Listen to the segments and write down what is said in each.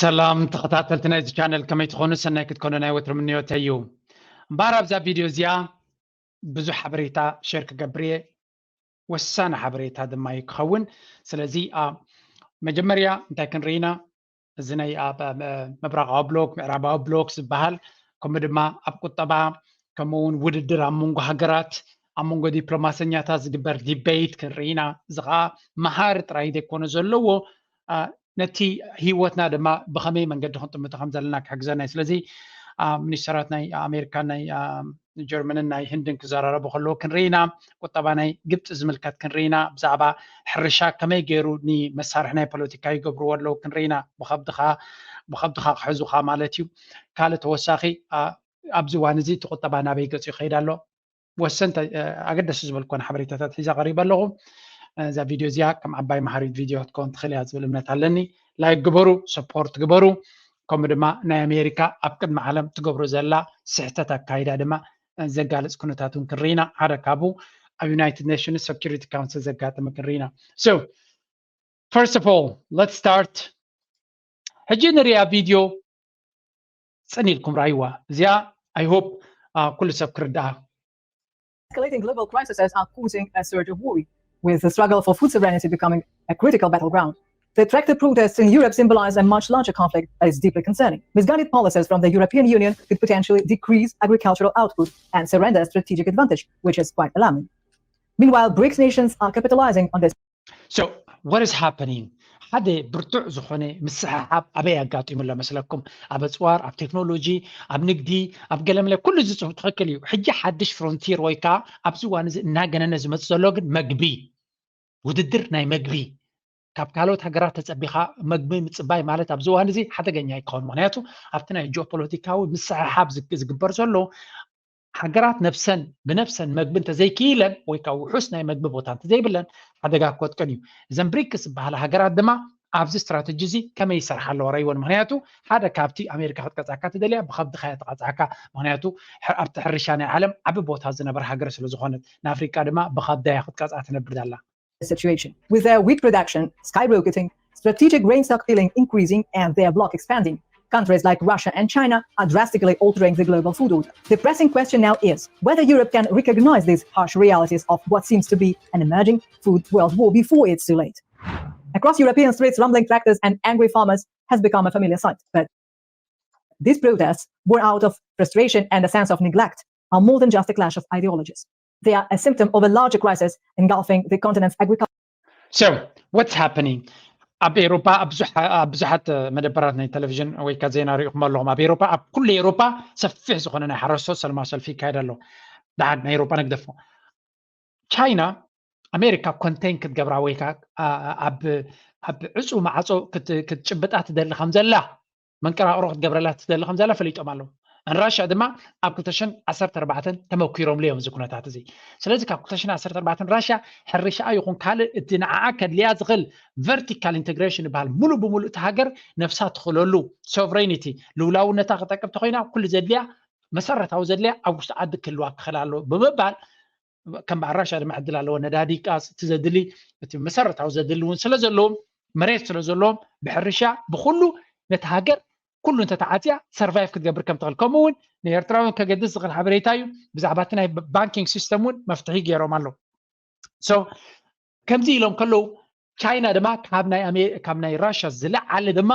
ሰላም ተኸታተልቲ ናይዚ ቻነል፣ ከመይ ትኾኑ? ሰናይ ክትኮኑ ናይ ወትሩ ምንዮተይ እዩ። እምበኣር ኣብዛ ቪድዮ እዚኣ ብዙሕ ሓበሬታ ሼር ክገብር እየ። ወሳኒ ሓበሬታ ድማ እዩ ክኸውን። ስለዚ፣ አ፣ መጀመርያ እንታይ ክንርኢ ኢና? እዚ ናይ ኣብ፣ አ፣ ምብራቓዊ ብሎክ፣ ምዕራባዊ ብሎክ ዝበሃል፣ ከምኡ ድማ ኣብ ቁጠባ፣ ከምኡ እውን ውድድር ኣብ መንጎ ሃገራት፣ ኣብ መንጎ ዲፕሎማሰኛታት ዝግበር ዲቤት ክንርኢ ኢና። እዚ ኸዓ መሃሪ ጥራይ ዘይኮነ ዘለዎ፣ አ፣ ነቲ ህይወትና ድማ ብኸመይ መንገዲ ክንጥምቶ ከም ዘለና ክሕግዘና እዩ። ስለዚ፣ አ፣ ሚኒስተራት ናይ ኣሜሪካን ናይ፣ አ፣ ጀርመንን ናይ ህንድን ክዘራረቡ ከለዉ ክንርኢ ኢና። ቁጠባ ናይ ግብፂ ዝምልከት ክንርኢ ኢና። ብዛዕባ ሕርሻ ከመይ ገይሩ ንመሳርሒ ናይ ፖለቲካ ይገብርዎ ኣለዉ ክንርኢ ኢና። ብኸብድኻ፣ ብኸብድኻ ክሕዙኻ ማለት እዩ። ካልእ ተወሳኺ፣ አ፣ ኣብዚ እዋን እዚ እቲ ቁጠባ ናበይ ገፁ ይኸይድ ኣሎ? ወሰንቲ፣ እ፣ ኣገደስቲ ዝበልኩወን ሓበሬታታት ሒዛ ቀሪበ ኣለኹ። እ፣ እዛ ቪድዮ እዚኣ ከም ዓባይ መሃሪት ቪድዮ ክትከውን ትኽእል እያ ዝብል እምነት ኣለኒ። ላይክ ግበሩ፣ ሰፖርት ግበሩ። ከምኡ ድማ ናይ ኣሜሪካ ኣብ ቅድሚ ዓለም ትገብሮ ዘላ ስሕተት ኣካይዳ ድማ፣ እ፣ ዘጋልጽ ኩነታት እውን ክንርኢ ኢና። ሓደ ካብኡ ኣብ ዩናይትድ ኔሽንስ ሰኪሪቲ ካውንስል ዘጋጠመ ክንርኢ ኢና። So, first of all, let's start. ሕጂ ንሪኣ ቪድዮ ጽን ኢልኩም ራይዋ። እዚኣ፣ I hope፣ አ፣ ኩሉ ሰብ ክርድኣ። Escalating global crises are causing a surge of worry, with the struggle for food sovereignty becoming a critical battleground. The tractor protests in Europe symbolize a much larger conflict that is deeply concerning. Misguided policies from the European Union could potentially decrease agricultural output and surrender strategic advantage, which is quite alarming. Meanwhile, BRICS nations are capitalizing on this. So, what is happening? ሓደ ብርቱዕ ዝኾነ ምስሕሓብ ኣበይ ኣጋጢሙ ኣሎ መስለኩም? ኣብ ኣፅዋር፣ ኣብ ቴክኖሎጂ፣ ኣብ ንግዲ፣ ኣብ ገለመለ፣ ኩሉ እዚ ጽሑፍ ትኽክል እዩ። ሕጂ ሓድሽ ፍሮንቲር ወይ ከዓ ኣብዚ እዋን እዚ እናገነነ ዝመፅእ ዘሎ ግን መግቢ፣ ውድድር ናይ መግቢ፣ ካብ ካልኦት ሃገራት ተፀቢኻ መግቢ ምፅባይ ማለት ኣብዚ እዋን እዚ ሓደገኛ ይኸውን። ምክንያቱ ኣብቲ ናይ ጂኦፖለቲካዊ ምስሕሓብ ዝግ-፣ ዝግበር ዘሎ ሃገራት ነብሰን ብነብሰን መግቢ እንተዘይክኢለን ወይ ከዓ ውሑስ ናይ መግቢ ቦታ እንተዘይብለን ሓደጋ ክወጥቀን እዩ። እዘን ብሪክስ ዝበሃላ ሃገራት ድማ ኣብዚ ስትራተጂ እዚ ከመይ ይሰርሓ ኣለዋ ረይወን። ምክንያቱ ሓደ ካብቲ ኣሜሪካ ክትቀፅዓካ ትደልያ ብከብድኻ እያ ትቐፅዓካ። ምክንያቱ ሕ-፣ ኣብቲ ሕርሻ ናይ ዓለም ዓቢ ቦታ ዝነበረ ሃገር ስለ ዝኾነት፣ ንኣፍሪቃ ድማ ብከብዳ እያ ክትቀፅዓ ትነብር ዘላ። Situation. With their wheat production skyrocketing, strategic grain stockpiling increasing, and their bloc expanding, countries like Russia and China are drastically altering the global food order. The pressing question now is whether Europe can recognize these harsh realities of what seems to be an emerging food world war before it's too late. Across European streets, rumbling tractors and angry farmers has become a familiar sight. But these protests, born out of frustration and a sense of neglect, are more than just a clash of ideologies. They are a symptom of a larger crisis engulfing the continent's agriculture. So, what's happening? ኣብ ኤሮፓ ኣብ ብዙሓ-፣ ኣብ ብዙሓት መደበራት ናይ ቴሌቪዥን ወይ ከዓ ዜና ሪኢኹም ኣለኹም። ኣብ ኤሮፓ፣ ኣብ ኩሉ ኤሮፓ ሰፊሕ ዝኾነ ናይ ሓረስቶት ሰላማዊ ሰልፊ ይካየድ ኣሎ። ደሓን ናይ ኤሮፓ ንግደፎ። ቻይና ኣሜሪካ ኮንቴን ክትገብራ ወይ ከዓ፣ አ-፣ ኣብ፣ ኣብ ዕፁ ማዕፆ ክት-፣ ክትጭብጣ ትደሊ ከም ዘላ፣ መንቀራቕሮ ክትገብረላ ትደሊ ከም ዘላ ፈሊጦም ኣለዉ። ንራሽያ ድማ ኣብ ክልተ ሽሕን ዓሰርተ ኣርባዕተን ተመኪሮምሉ እዮም እዚ ኩነታት እዚ። ስለዚ ካብ ክልተ ሽሕን ዓሰርተ ኣርባዕተን ራሽያ ሕርሻኣ ይኹን ካልእ እቲ ንዓኣ ከድልያ ዝኽእል ቨርቲካል ኢንተግሬሽን ይበሃል፣ ሙሉእ ብሙሉእ እቲ ሃገር ነብሳ ትኽእለሉ ሶቨሬኒቲ፣ ልውላውነታ ክጠቅም ተኾይና ኩሉ ዘድልያ፣ መሰረታዊ ዘድልያ ኣብ ውሽጢ ዓዲ ክህልዋ ክኽእል ኣለዎ ብምባል፣ ከም በዓል ራሽያ ድማ ዕድል ኣለዎ። ነዳዲ፣ ጋዝ፣ እቲ ዘድሊ፣ እቲ መሰረታዊ ዘድሊ እውን ስለ ዘለዎም፣ መሬት ስለ ዘለዎም፣ ብሕርሻ ብኩሉ ነቲ ሃገር ኩሉ እንተተዓፅያ ሰርቫይቭ ክትገብር ከም ትኽእል፣ ከምኡ እውን ንኤርትራውያን ከገድስ ዝኽእል ሓበሬታ እዩ። ብዛዕባ እቲ ናይ ባንኪንግ ሲስተም እውን መፍትሒ ገይሮም ኣለዉ። So ከምዚ ኢሎም ከለዉ፣ ቻይና ድማ ካብ ናይ ኣሜ-፣ ካብ ናይ ራሽያ ዝለዓለ ድማ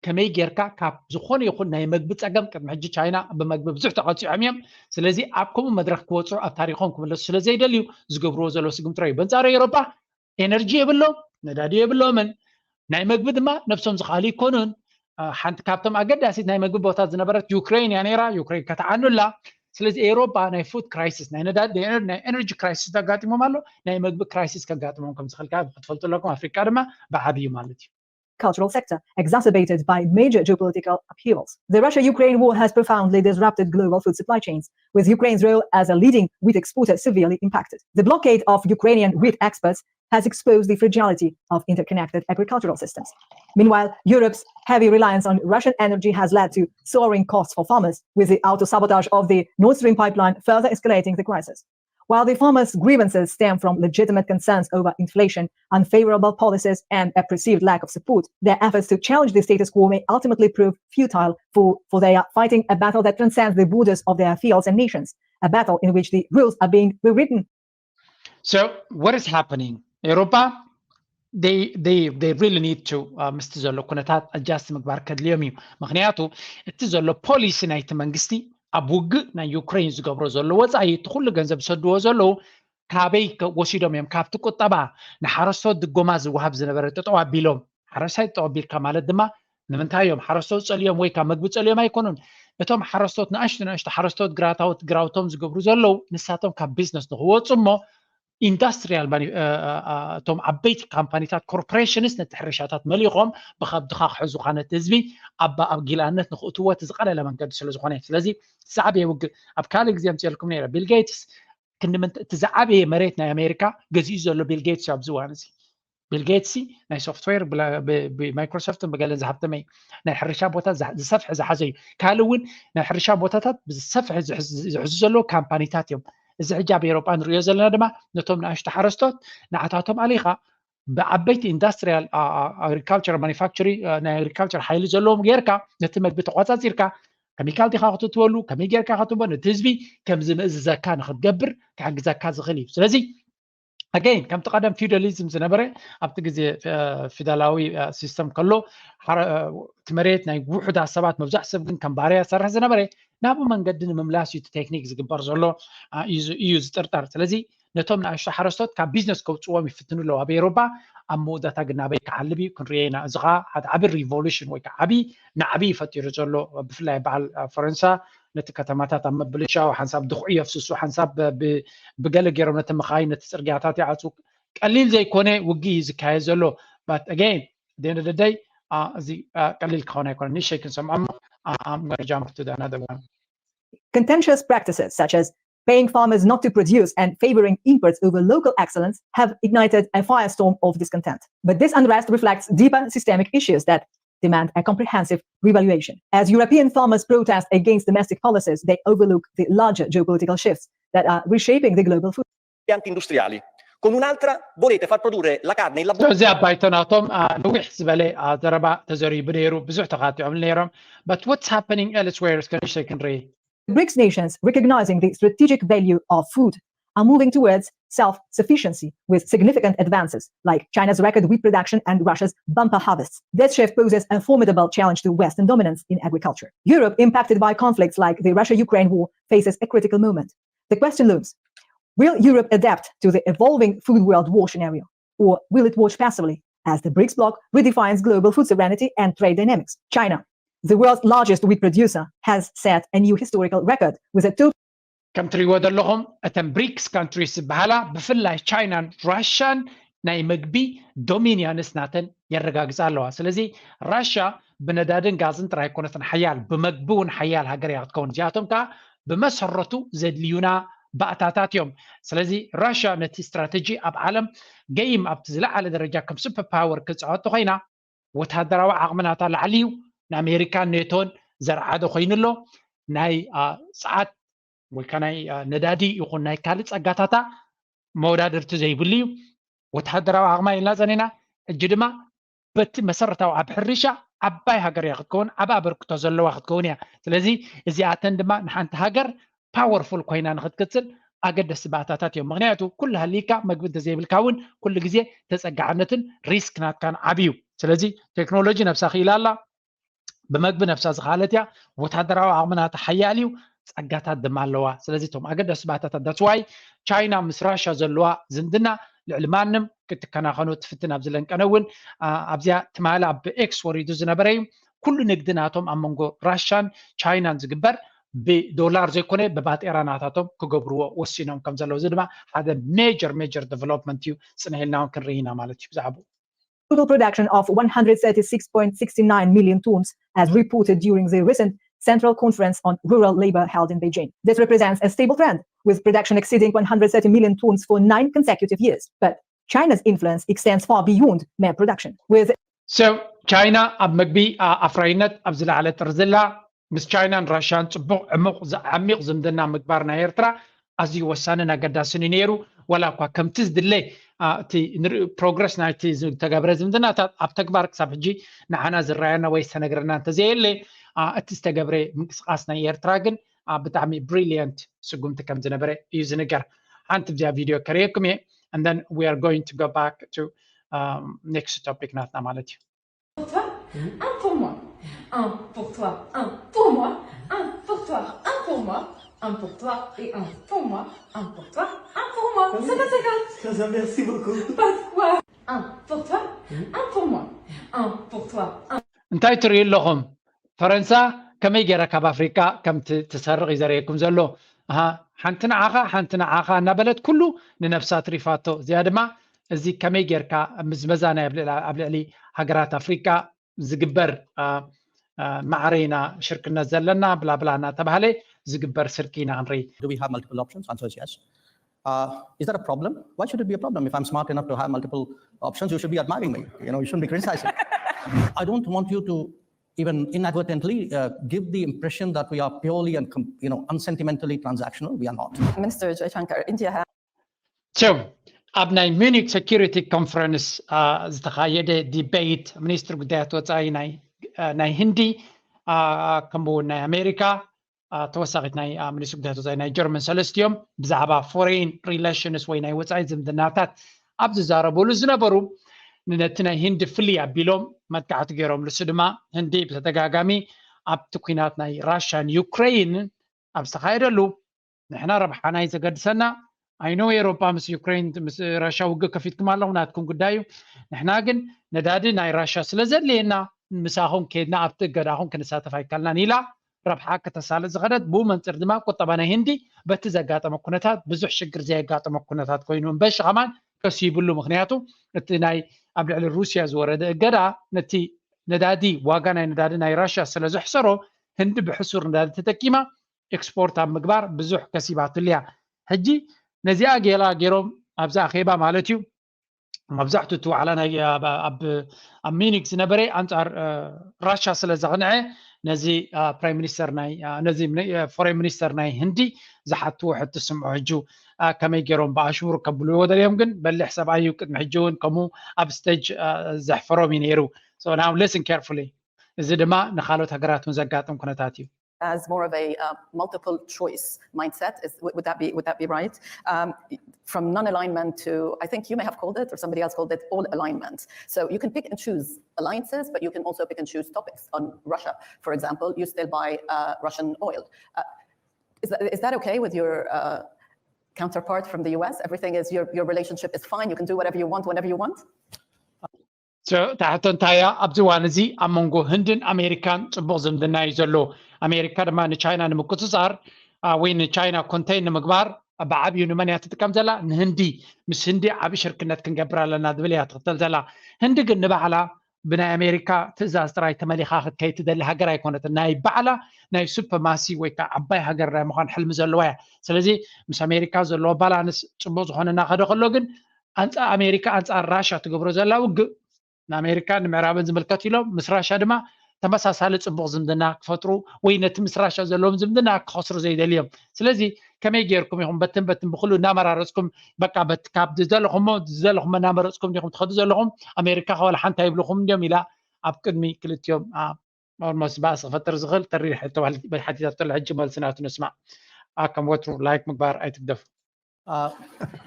ከመይ ጌርካ ካብ ዝኾነ ይኹን ናይ መግቢ ጸገም፣ ቅድሚ ሕጂ ቻይና ብመግቢ ብዙሕ ተቐጺዖም እዮም። ስለዚ ኣብ ከምኡ መድረኽ ክወጹ፣ ኣብ ታሪኾም ክምለሱ ስለ ዘይደልዩ ዝገብርዎ ዘለዉ ስጉምቲ እዩ። በንጻሩ ኤውሮጳ ኤነርጂ የብሎም፣ ነዳዲ የብሎምን፣ ናይ መግቢ ድማ ነብሶም ዝኽኣሉ ኣይኮኑን። አ፣ ሓንቲ ካብቶም ኣገዳሲት ናይ መግቢ ቦታ ዝነበረት ዩክሬን እያ ነይራ። ዩክሬን ከተዓኑ ኣላ። ስለዚ ኤውሮጳ ናይ ፉድ ክራይሲስ፣ ናይ ነዳዲ፣ ናይ ኤነር-፣ ናይ ኤነርጂ ክራይሲስ ኣጋጢሞም ኣሎ። ናይ መግቢ ክራይሲስ ከጋጥሞም ከም ዝኽእል ከዓ ክትፈልጡ ኣለኩም። ኣፍሪቃ ድማ ብዓብዩ ማለት እዩ። Cultural sector, exacerbated by major geopolitical upheavals. The Russia-Ukraine war has profoundly disrupted global food supply chains, with Ukraine's role as a leading wheat exporter severely impacted. The blockade of Ukrainian wheat exports has exposed the fragility of interconnected agricultural systems. Meanwhile, Europe's heavy reliance on Russian energy has led to soaring costs for farmers, with the auto-sabotage of the Nord Stream pipeline further escalating the crisis. While the farmers' grievances stem from legitimate concerns over inflation, unfavorable policies, and a perceived lack of support, their efforts to challenge the status quo may ultimately prove futile for, for they are fighting a battle that transcends the borders of their fields and nations, a battle in which the rules are being rewritten. So what is happening? ኤውሮጳ they they they really need to ምስቲ ዘሎ ኩነታት adjust ምግባር ከድልዮም እዩ። ምክንያቱ እቲ ዘሎ ፖሊሲ ናይቲ መንግስቲ ኣብ ውግእ ናይ ዩክሬን ዝገብሮ ዘሎ ወፃኢ እቲ ኩሉ ገንዘብ ዝሰድዎ ዘለዉ ካበይ ወሲዶም እዮም? ካብቲ ቁጠባ ንሓረስቶት ድጎማ ዝወሃብ ዝነበረ ጠጠው ኣቢሎም። ሓረስታይ ጠጠው ኣቢልካ ማለት ድማ ንምንታይ እዮም ሓረስቶት ፀልዮም ወይ ካብ መግቢ ፀልዮም ኣይኮኑን። እቶም ሓረስቶት ንኣሽቱ ንኣሽቱ ሓረስቶት ግራታውት ግራውቶም ዝገብሩ ዘለዉ ንሳቶም ካብ ቢዝነስ ንክወፁ እሞ ኢንዳስትሪያል እቶም ዓበይቲ ካምፓኒታት ኮርፖሬሽንስ ነቲ ሕርሻታት መሊኾም ብከብድኻ ክሕዙኻ ነቲ ህዝቢ ኣብ ኣብ ጊላነት ንክእትዎ እቲ ዝቀለለ መንገዲ ስለ ዝኾነ እዩ። ስለዚ ዝዓበየ ውግእ ኣብ ካልእ ግዜ ኣምፅኤልኩም ነይረ። ቢል ጌትስ ክንዲ ምንት- እቲ ዝዓበየ መሬት ናይ ኣሜሪካ ገዚኡ ዘሎ ቢል ጌትስ እዩ ኣብዚ እዋን እዚ። ቢል ጌትስ ናይ ሶፍትዌር ብላ- ብ- ብማይክሮሶፍትን ብገለን ዝሃብተመ እዩ። ናይ ሕርሻ ቦታ ዝሓ- ዝሰፍሐ ዝሓዘ እዩ። ካልእ እውን ናይ ሕርሻ ቦታታት ብዝሰፍሐ ዝሕዝ- ዝሕዙ ዘለዉ ካምፓኒታት እዮም። እዚ ሕጂ ኣብ ኤሮጳ ንሪኦ ዘለና ድማ ነቶም ንኣሽቱ ሓረስቶት ንዓታቶም ኣሊኻ ብዓበይቲ ኢንዳስትሪያል ኣግሪካልቸር ማኒፋክቸሪ ናይ ኣግሪካልቸር ሓይሊ ዘለዎም ጌርካ ነቲ መግቢ ተቋፃፂርካ ከሚካል ዲኻ ክትእትወሉ ከመይ ጌርካ ክትቦ ነቲ ህዝቢ ከም ዝምእዝዘካ ንክትገብር ክሕግዘካ ዝኽእል እዩ። ስለዚ ኣገይን ከምቲ ቀደም ፊውዳሊዝም ዝነበረ ኣብቲ ግዜ ፊደላዊ ሲስተም ከሎ እቲ መሬት ናይ ውሑዳት ሰባት መብዛሕቲ ሰብ ግን ከም ባርያ ዝሰርሕ ዝነበረ ናብኡ መንገዲ ንምምላስ እዩ እቲ ቴክኒክ ዝግበር ዘሎ እዩ ዝጥርጠር። ስለዚ ነቶም ንኣሽቱ ሓረስቶት ካብ ቢዝነስ ከውፅዎም ይፍትኑ ኣለዉ ኣብ ኤሮፓ። ኣብ መወዳእታ ግን ናበይ ክዓልብ እዩ ክንሪኦ ኢና። እዚ ከዓ ሓደ ዓቢ ሪቮሉሽን ወይ ከዓ ዓቢ ናዕቢ እዩ ፈጢሩ ዘሎ ብፍላይ በዓል ፈረንሳ ነቲ ከተማታት ኣብ ምብልሻው ሓንሳብ ድኹዒ የፍስሱ ሓንሳብ ብገለ ገይሮም ነቲ መኻይን ነቲ ፅርግያታት ይዓፁ። ቀሊል ዘይኮነ ውግእ እዩ ዝካየድ ዘሎ። But again ደንደደደይ እዚ ቀሊል ክኸውን ኣይኮነ ንእሽተይ ክንሰምዖ እሞ I'm gonna jump to the another one. Contentious practices such as paying farmers not to produce and favoring imports over local excellence have ignited a firestorm of discontent. But this unrest reflects deeper systemic issues that demand a comprehensive revaluation. As European farmers protest against domestic policies, they overlook the larger geopolitical shifts that are reshaping the global food. Impianti industriali. Con un'altra volete far produrre la carne in laboratorio. እዚ ኣብ ባይቶ ናቶም ነዊሕ ዝበለ ዘረባ ተዘሪቡ ነይሩ። ብዙሕ ተኻቲዖም ነይሮም። But what's happening elsewhere እስከ ንእሽተይ ክንርኢ። The BRICS nations, recognizing the strategic value of food, are moving towards self-sufficiency with significant advances like China's record wheat production and Russia's bumper harvests. This shift poses a formidable challenge to Western dominance in agriculture. Europe, impacted by conflicts like the Russia-Ukraine war, faces a critical moment. The question looms, will Europe adapt to the evolving food world war scenario, or will it watch passively as the BRICS bloc redefines global food sovereignty and trade dynamics? China, the world's largest wheat producer, has set a new historical record with a total ከም ትሪእዎ ዘለኹም እተን ብሪክስ ካንትሪስ ዝበሃላ ብፍላይ ቻይናን ራሽያን ናይ ምግቢ ዶሚንያንስ ናተን የረጋግፃ ኣለዋ። ስለዚ ራሽያ ብነዳድን ጋዝን ጥራይ ኣይኮነትን ሓያል፣ ብመግቢ እውን ሓያል ሃገር እያ ክትከውን። እዚኣቶም ከዓ ብመሰረቱ ዘድልዩና ባእታታት እዮም። ስለዚ ራሽያ ነቲ ስትራተጂ ኣብ ዓለም ገይም ኣብቲ ዝለዓለ ደረጃ ከም ሱፐር ፓወር ክፃወት ኮይና ወታደራዊ ዓቕሚ ናታ ላዕሊ እዩ። ንኣሜሪካን ኔቶን ዘርዓደ ኮይኑ ኣሎ። ናይ ፀዓት ወይ ከዓ ናይ ነዳዲ ይኹን ናይ ካልእ ፀጋታታ መወዳድርቲ ዘይብሉ እዩ። ወታደራዊ ዓቕማ ኢልና ፀኒና ሕጂ ድማ በቲ መሰረታዊ ኣብ ሕርሻ ዓባይ ሃገር እያ ክትከውን፣ ዓብ ኣበርክቶ ዘለዋ ክትከውን እያ። ስለዚ እዚኣተን ድማ ንሓንቲ ሃገር ፓወርፉል ኮይና ንክትቅፅል ኣገደስቲ ባእታታት እዮም። ምክንያቱ ኩሉ ሃሊካ መግቢ እንተዘይብልካ እውን ኩሉ ግዜ ተፀጋዕነትን ሪስክ ናትካን ዓብዩ። ስለዚ ቴክኖሎጂ ነብሳ ክኢላ ኣላ፣ ብመግቢ ነብሳ ዝኻለት እያ፣ ወታደራዊ ዓቕሚ ናታ ሓያል እዩ፣ ፀጋታት ድማ ኣለዋ። ስለዚ እቶም ኣገደስቲ ባእታታት that's why ቻይና ምስ ራሻ ዘለዋ ዝምድና ልዕሊ ማንም ክትከናኸኖ ትፍትን ኣብ ዝለንቀነ እውን ኣብዚኣ ትማሊ ኣብ ኤክስ ወሪዱ ዝነበረ እዩ። ኩሉ ንግዲ ናቶም ኣብ መንጎ ራሻን ቻይናን ዝግበር ብዶላር ዘይኮነ ብባጤራ ናታቶም ክገብርዎ ወሲኖም ከም ዘለዉ እዚ ድማ ሓደ ሜጀር ሜጀር ዴቨሎፕመንት እዩ። ፅንሕ ኢልና እውን ክንርኢ ኢና ማለት እዩ ብዛዕባኡ። Total production of one hundred thirty-six point six nine million tons as reported during the recent Central Conference on Rural Labor held in Beijing. This represents a stable trend, with production exceeding one hundred thirty million tons for nine consecutive years. But China's influence extends far beyond mere production, with So ቻይና ኣብ መግቢ ኣፍራይነት ኣብ ዝለዓለ ጥርዝላ ምስ ቻይናን ራሽያን ፅቡቕ ዕሙቕ ዓሚቕ ዝምድና ምግባር ናይ ኤርትራ ኣዝዩ ወሳንን ኣገዳስን እዩ ነይሩ። ዋላ እኳ ከምቲ ዝድለ እቲ ፕሮግረስ ናይቲ ዝተገብረ ዝምድናታት ኣብ ተግባር ክሳብ ሕጂ ንዓና ዝረኣየና ወይ ዝተነግረና እንተዘየለ፣ እቲ ዝተገብረ ምንቅስቃስ ናይ ኤርትራ ግን ብጣዕሚ ብሪሊየንት ስጉምቲ ከም ዝነበረ እዩ ዝንገር። ሓንቲ ብዚኣ ቪድዮ ከርእየኩም እየ። And then we are going to go back to um, next topic ናትና ማለት እዩ። Un pour toi, un pour moi, un pour moi, un pour toi, un pour moi, un pour toi et un pour moi, un pour toi, un pour moi. Ça va, ça va. Kaza, merci beaucoup. Pas de quoi. Un pour toi, un pour moi, un pour toi, un እንታይ ትርእዩ ኣለኹም? ፈረንሳ ከመይ ገይራ ካብ ኣፍሪቃ ከም ትሰርቕ እዩ ዘርእየኩም ዘሎ። ሓንቲ ንዓኻ ሓንቲ ንዓኻ እናበለት ኩሉ ንነብሳ ትሪፋቶ። እዚኣ ድማ እዚ ከመይ ጌርካ ምዝመዛ ናይ ኣብ ልዕሊ ሃገራት ኣፍሪቃ ዝግበር ማዕረ ኢና ሽርክነት ዘለና ብላብላ እናተባህለ ዝግበር ስርቂ ኢና ክንርኢ። Do we have multiple options? Answer is yes. Uh, is that a problem? Why should it be a problem? If I'm smart enough to have multiple options, you should be admiring me. You know, you shouldn't be criticizing. I don't want you to even inadvertently uh, give the impression that we are purely and you know unsentimentally transactional. We are not. Minister Jaishankar, India has So ኣብ ናይ ሚኒክ ሴኪሪቲ ኮንፈረንስ ዝተኻየደ ዲቤት ሚኒስትር ጉዳያት ወፃኢ ናይ ህንዲ ከምኡ ናይ ኣሜሪካ ተወሳኺት ናይ ሚኒስትር ጉዳያት ወፃኢ ናይ ጀርመን ሰለስቲኦም ብዛዕባ ፎሬን ሪሌሽንስ ወይ ናይ ወፃኢ ዝምድናታት ኣብ ዝዛረበሉ ዝነበሩ ነቲ ናይ ህንዲ ፍልይ ኣቢሎም መጥቃዕቲ ገይሮም። ንሱ ድማ ህንዲ ብተደጋጋሚ ኣብቲ ኩናት ናይ ራሽያን ዩክሬይን ኣብ ዝተኻየደሉ ንሕና ረብሓና እዩ ዘገድሰና። ኣይኖ ኤሮጳ ምስ ዩክሬን ምስ ራሽያ ውግእ ከፊትኩም ኣለኹም ናትኩም ጉዳይ እዩ። ንሕና ግን ነዳዲ ናይ ራሽያ ስለ ዘድልየና ምሳኹም ከድና ኣብቲ እገዳኹም ክንሳተፍ ኣይከልናን ኢላ ረብሓ ከተሳልጥ ዝኸደት። ብኡ መንፅር ድማ ቁጠባ ናይ ህንዲ በቲ ዘጋጠመ ኩነታት ብዙሕ ሽግር ዘየጋጠመ ኩነታት ኮይኑ እምበሺ ከማን ከሲብሉ። ምክንያቱ እቲ ናይ ኣብ ልዕሊ ሩስያ ዝወረደ እገዳ ነቲ ነዳዲ ዋጋ ናይ ነዳዲ ናይ ራሽያ ስለ ዘሕሰሮ ህንዲ ብሕሱር ነዳዲ ተጠቂማ ኤክስፖርት ኣብ ምግባር ብዙሕ ከሲባትሉ እያ። ሕጂ ነዚኣ ጌላ ገይሮም ኣብዚ ኣኼባ ማለት እዩ መብዛሕትኡ እቲ ዋዕላ ኣብ ሚኒክ ዝነበረ ኣንፃር ራሻ ስለ ዘቕንዐ ነዚ ፕራይም ሚኒስተር ናይ ነዚ ፎሬን ሚኒስተር ናይ ህንዲ ዝሓትዎ ሕቶ ስምዑ። ሕጂ ከመይ ገይሮም ብኣሽሙር ከብልዎ ደልዮም ግን በሊሕ ሰብኣይ እዩ። ቅድሚ ሕጂ እውን ከምኡ ኣብ ስቴጅ ዘሕፈሮም እዩ ነይሩ። So now listen carefully። እዚ ድማ ንካልኦት ሃገራት እውን ዘጋጥም ኩነታት እዩ። As more of a uh, multiple choice mindset. Is, would that be would that be right? Um, from non-alignment to, I think you may have called it, or somebody else called it, all alignment. So you can pick and choose alliances, but you can also pick and choose topics. On Russia, for example, you still buy uh, Russian oil. Uh, is that is that okay with your uh, counterpart from the U S? Everything is your your relationship is fine. You can do whatever you want whenever you want. እታ ሕቶ እንታይ እያ? ኣብዚ እዋን እዚ ኣብ መንጎ ህንድን ኣሜሪካን ፅቡቕ ዝምድና እዩ ዘሎ። ኣሜሪካ ድማ ንቻይና ንምቁፅፃር ወይ ንቻይና ኮንቴን ንምግባር ብዓብዩ ንመን እያ ትጥቀም ዘላ? ንህንዲ። ምስ ህንዲ ዓብዪ ሽርክነት ክንገብር ኣለና ዝብል እያ ትኽተል ዘላ። ህንዲ ግን ንባዕላ ብናይ ኣሜሪካ ትእዛዝ ጥራይ ተመሊኻ ክትከይድ ትደሊ ሃገር ኣይኮነትን። ናይ ባዕላ ናይ ሱፐማሲ ወይ ከዓ ዓባይ ሃገር ናይ ምዃን ሕልሚ ዘለዋ እያ። ስለዚ ምስ ኣሜሪካ ዘለዎ ባላንስ ፅቡቕ ዝኾነ እናኸደ ከሎ ግን ኣንፃር ኣሜሪካ ኣንፃር ራሻ ትገብሮ ዘላ ውግእ ንኣሜሪካ ንምዕራብን ዝምልከት ኢሎም ምስ ራሻ ድማ ተመሳሳሊ ፅቡቕ ዝምድና ክፈጥሩ ወይ ነቲ ምስ ራሻ ዘለዎም ዝምድና ክኸስሩ ዘይደልዮም። ስለዚ ከመይ ጌርኩም ኢኹም በትን በትን ብኩሉ እናመራረፅኩም በቃ በቲ ካብ ዝደለኹሞ ዝደለኹሞ እናመረፅኩም ዲኹም ትኸዱ ዘለኹም? ኣሜሪካ ከ ዋላ ሓንቲ ኣይብልኹም እንዲዮም ኢላ ኣብ ቅድሚ ክልቲኦም ኦልሞስት ባእሲ ክፈጥር ዝኽእል ተሪር ሕቶ ሓቲታቶ ኣላ። ሕጂ መልሲ ናቱ ንስማዕ። ከም ወትሩ ላይክ ምግባር ኣይትግደፉ። Uh,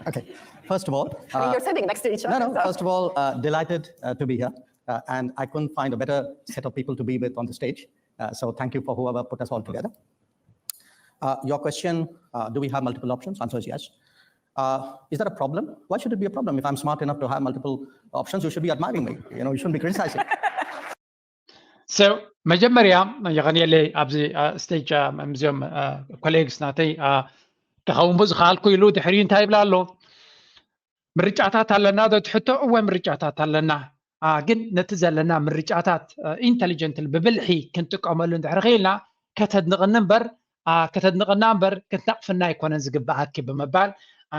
okay. First of all, I mean, uh, you're sitting next to each no, other. no. So. First of all, uh, delighted uh, to be here, uh, and I couldn't find a better set of people to be with on the stage. Uh, so thank you for whoever put us all together. Uh, your question: uh, Do we have multiple options? Answer is yes. Uh, is that a problem? Why should it be a problem? If I'm smart enough to have multiple options, you should be admiring me. You know, you shouldn't be criticizing. So መጀመርያ የቐንየለይ ኣብዚ ስቴጅ ምስዚኦም ኮሌግስ ናተይ ክኸውን ብዝኸኣልኩ ኢሉ ድሕሪኡ እንታይ ይብላ ኣሎ? ምርጫታት ኣለና ዶ ትሕቶ? እወ ምርጫታት ኣለና። ግን ነቲ ዘለና ምርጫታት ኢንተሊጀንትሊ ብብልሒ ክንጥቀመሉ እንድሕር ክኢልና ከተድንቕኒ እምበር ከተድንቕና እምበር ክትነቕፍና ኣይኮነን ዝግብኣኪ ብምባል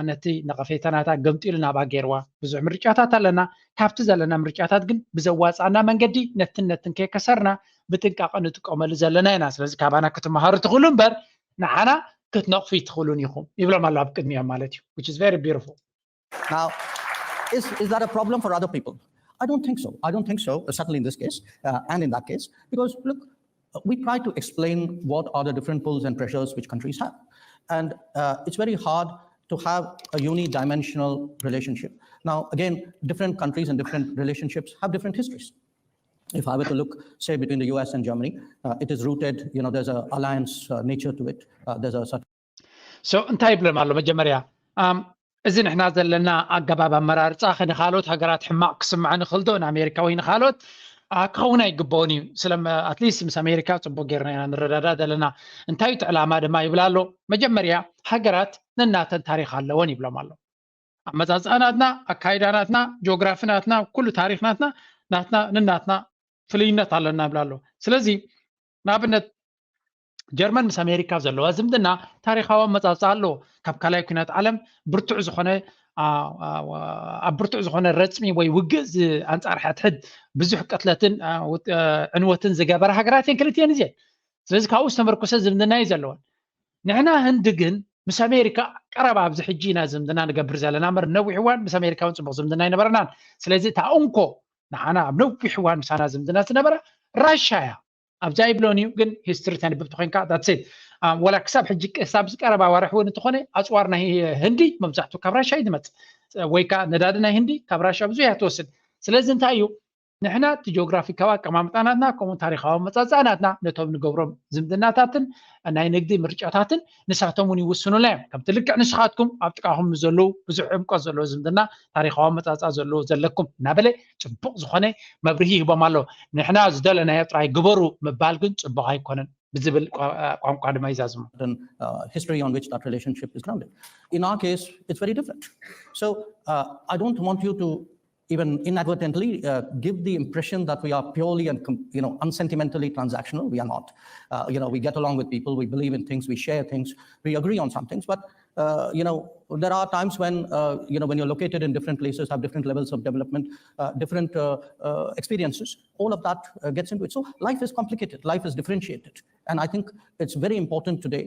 ነቲ ነቐፌታ ናታ ገምጢሉ ናብኣ ገይርዋ። ብዙሕ ምርጫታት ኣለና። ካብቲ ዘለና ምርጫታት ግን ብዘዋፅኣና መንገዲ ነትን ነትን ከይከሰርና ብጥንቃቐ ንጥቀመሉ ዘለና ኢና። ስለዚ ካባና ክትመሃሩ ትኽእሉ እምበር ንዓና ክትነቕፉ ይትኽእሉን ኢኹም ይብሎም ኣሎ ኣብ ቅድሚኦም ማለት እዩ። Which is very beautiful. Now, is, is that a problem for other people? I don't think so. I don't think so, certainly in this case uh, and in that case, because look, we try to explain what are the different pulls and pressures which countries have. And uh, it's very hard to have a unidimensional relationship. Now, again, different countries and different relationships have different histories. If I were to look, say, between the U S and Germany, uh, it is rooted, you know, there's an alliance uh, nature to it. Uh, there's a certain So እንታይ ይብሎም ኣሎ መጀመርያ? Um, እዚ ንሕና ዘለና ኣገባብ ኣመራርፃ ንካልኦት ሃገራት ሕማቕ ክስምዐ ንኽእል ዶ ንኣሜሪካ ወይ ንካልኦት? Uh, ክኸውን ኣይግበኦን እዩ። ስለ at least ምስ ኣሜሪካ ፅቡቅ ጌርና ኢና ንረዳዳ ዘለና። እንታይ እቲ ዕላማ ድማ ይብል ኣሎ። መጀመርያ ሃገራት ነናተን ታሪክ ኣለወን ይብሎም ኣሎ። ኣመፃፅኣ ናትና፣ ኣካይዳ ናትና፣ ጂኦግራፊ ናትና፣ ኩሉ ታሪክ ናትና፣ ናትና ንናትና ፍልይነት ኣለና ይብል ኣሎ። ስለዚ ንኣብነት ጀርመን ምስ ኣሜሪካ ዘለዋ ዝምድና ታሪካዊ ኣመፃፅኣ ኣለዎ። ካብ ካልኣይ ኩናት ዓለም ብርቱዕ ዝኾነ ኣብ ብርቱዕ ዝኾነ ረፅሚ ወይ ውግእ ኣንፃር ሕድሕድ ብዙሕ ቅትለትን ዕንወትን ዝገበረ ሃገራት እየን ክልቲኤን እዚአን። ስለዚ ካብኡ ዝተመርኮሰ ዝምድና እዩ ዘለወን። ንሕና ህንዲ ግን ምስ ኣሜሪካ ቀረባ ኣብዚ ሕጂ ኢና ዝምድና ንገብር ዘለና እምበር ነዊሕ እዋን ምስ ኣሜሪካ እውን ፅቡቅ ዝምድና ኣይነበረናን። ስለዚ እታ እንኮ ንዓና ኣብ ነዊሕ እዋን ምሳና ዝምድና ዝነበራ ራሻ እያ። ኣብዛ ይብሎን እዩ ግን ሂስትሪ ተንብብ ተኮይንካ that's it። ወላ ክሳብ ሕጂ ክሳብ ቀረባ ዋርሕ እውን እንተኾነ ኣፅዋር ናይ ህንዲ መብዛሕትኡ ካብ ራሻ እዩ ዝመፅእ ወይ ከዓ ነዳዲ ናይ ህንዲ ካብ ራሻ ብዙሕ እያ ትወስድ። ስለዚ እንታይ እዩ ንሕና እቲ ጂኦግራፊካዊ ኣቀማምጣ ናትና ከምኡ ታሪካዊ ኣመፃፅኣ ናትና ነቶም ንገብሮም ዝምድናታትን ናይ ንግዲ ምርጫታትን ንሳቶም እውን ይውስኑልና እዮም። ከምቲ ልክዕ ንስኻትኩም ኣብ ጥቃኹም ምስ ዘለዉ ብዙሕ ዕምቆት ዘለዎ ዝምድና ታሪካዊ ኣመፃፅኣ ዘለዎ ዘለኩም እናበለ ፅቡቅ ዝኾነ መብርሂ ይህቦም ኣሎ። ንሕና ዝደለናዮ ጥራይ ግበሩ ምባል ግን ፅቡቅ ኣይኮነን ብዝብል ቋንቋ ድማ ይዛዝሙ። History on which that relationship is grounded. In our case, it's very different. So uh, I don't want you to even inadvertently uh, give the impression that we are purely and you know unsentimentally transactional. We are not. Uh, you know, we get along with people, we believe in things, we share things, we agree on some things. But uh, you know, there are times when uh, you know when you're located in different places, have different levels of development, uh, different uh, uh, experiences. All of that uh, gets into it. So life is complicated. Life is differentiated, and I think it's very important today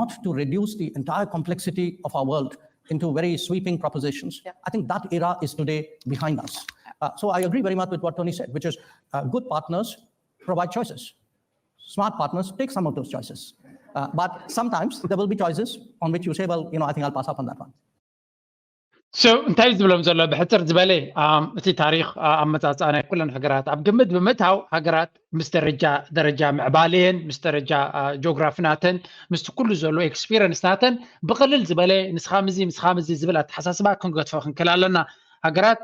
not to reduce the entire complexity of our world into very sweeping propositions. Yeah. I think that era is today behind us. Uh, so I agree very much with what Tony said, which is uh, good partners provide choices. Smart partners take some of those choices. Uh, but sometimes there will be choices on which you say, well, you know, I think I'll pass up on that one. So እንታይ ዝብሎም ዘሎ ብሕፅር ዝበለ እቲ ታሪክ ኣመፃፅኣ ናይ ኩለን ሃገራት ኣብ ግምት ብምእታው ሃገራት ምስ ደረጃ ደረጃ ምዕባሌን ምስ ደረጃ ጂኦግራፊ ናተን ምስቲ ኩሉ ዘሎ ኤክስፒሪንስ ናተን ብቅልል ዝበለ ንስኻ ምዚ ንስኻ ምዚ ዝብል ኣተሓሳስባ ክንገድፎ ክንክእል ኣለና። ሃገራት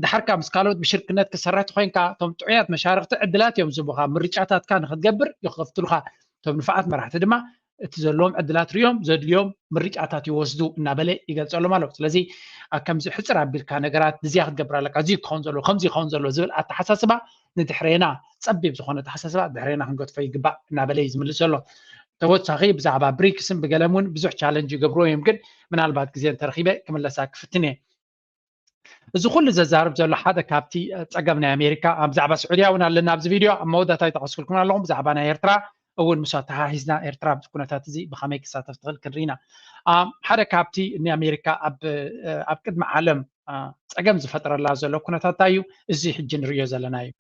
ድሓርካ ምስ ካልኦት ብሽርክነት ክሰርሕ ተኮይንካ እቶም ጥዑያት መሻርክቲ ዕድላት እዮም ዝቡካ ምርጫታትካ ንክትገብር ይኸፍትሉካ። እቶም ንፋዓት መራሕቲ ድማ እቲ ዘለዎም ዕድላት ሪኦም ዘድልዮም ምርጫታት ይወስዱ እናበለ ይገልፀሎም ኣሎ። ስለዚ ከምዚ ሕፅር ኣቢልካ ነገራት ንዚያ ክትገብር ኣለካ፣ እዚ ክኸውን ዘለዎ ከምዚ ክኸውን ዘለዎ ዝብል ኣተሓሳስባ ንድሕሬና ፀቢብ ዝኾነ ኣተሓሳስባ ድሕሬና ክንገድፎ ይግባእ እናበለ እዩ ዝምልስ ዘሎ። ተወሳኺ ብዛዕባ ብሪክስን ብገለም እውን ብዙሕ ቻለንጅ ይገብርዎ እዮም፣ ግን ምናልባት ግዜ እንተረኺበ ክምለሳ ክፍትን እየ። እዚ ኩሉ ዘዛርብ ዘሎ ሓደ ካብቲ ፀገም ናይ ኣሜሪካ ኣብ ብዛዕባ ስዑድያ እውን ኣለና ኣብዚ ቪድዮ ኣብ መወዳእታ ይጠቀስኩልኩም ኣለኹም ብዛዕባ ናይ ኤርትራ እውን ምስ ኣተሓሒዝና ኤርትራ ኣብዚ ኩነታት እዚ ብኸመይ ክሳተፍ ትኽእል ክንርኢ ኢና። ሓደ ካብቲ ናይ ኣሜሪካ ኣብ ቅድሚ ዓለም ፀገም ዝፈጥረላ ዘሎ ኩነታት እንታይ እዩ? እዚ ሕጂ ንሪኦ ዘለና እዩ።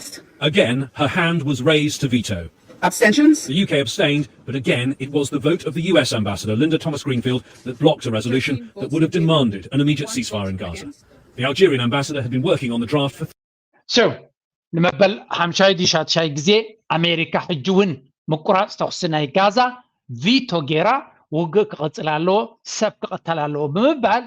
Again, her hand was raised to veto. Abstentions? The U K abstained, but again, it was the vote of the U S ambassador, Linda Thomas Greenfield, that blocked a resolution that would have demanded an immediate ceasefire in Gaza. The Algerian ambassador had been working on the draft for So ንመበል ሓምሻይ ድዩ ሻድሻይ ግዜ ኣሜሪካ ሕጂ እውን ምቁራፅ ተኩሲ ናይ ጋዛ ቪቶ ጌራ ውግእ ክቕፅል ኣለዎ፣ ሰብ ክቕተል ኣለዎ ብምባል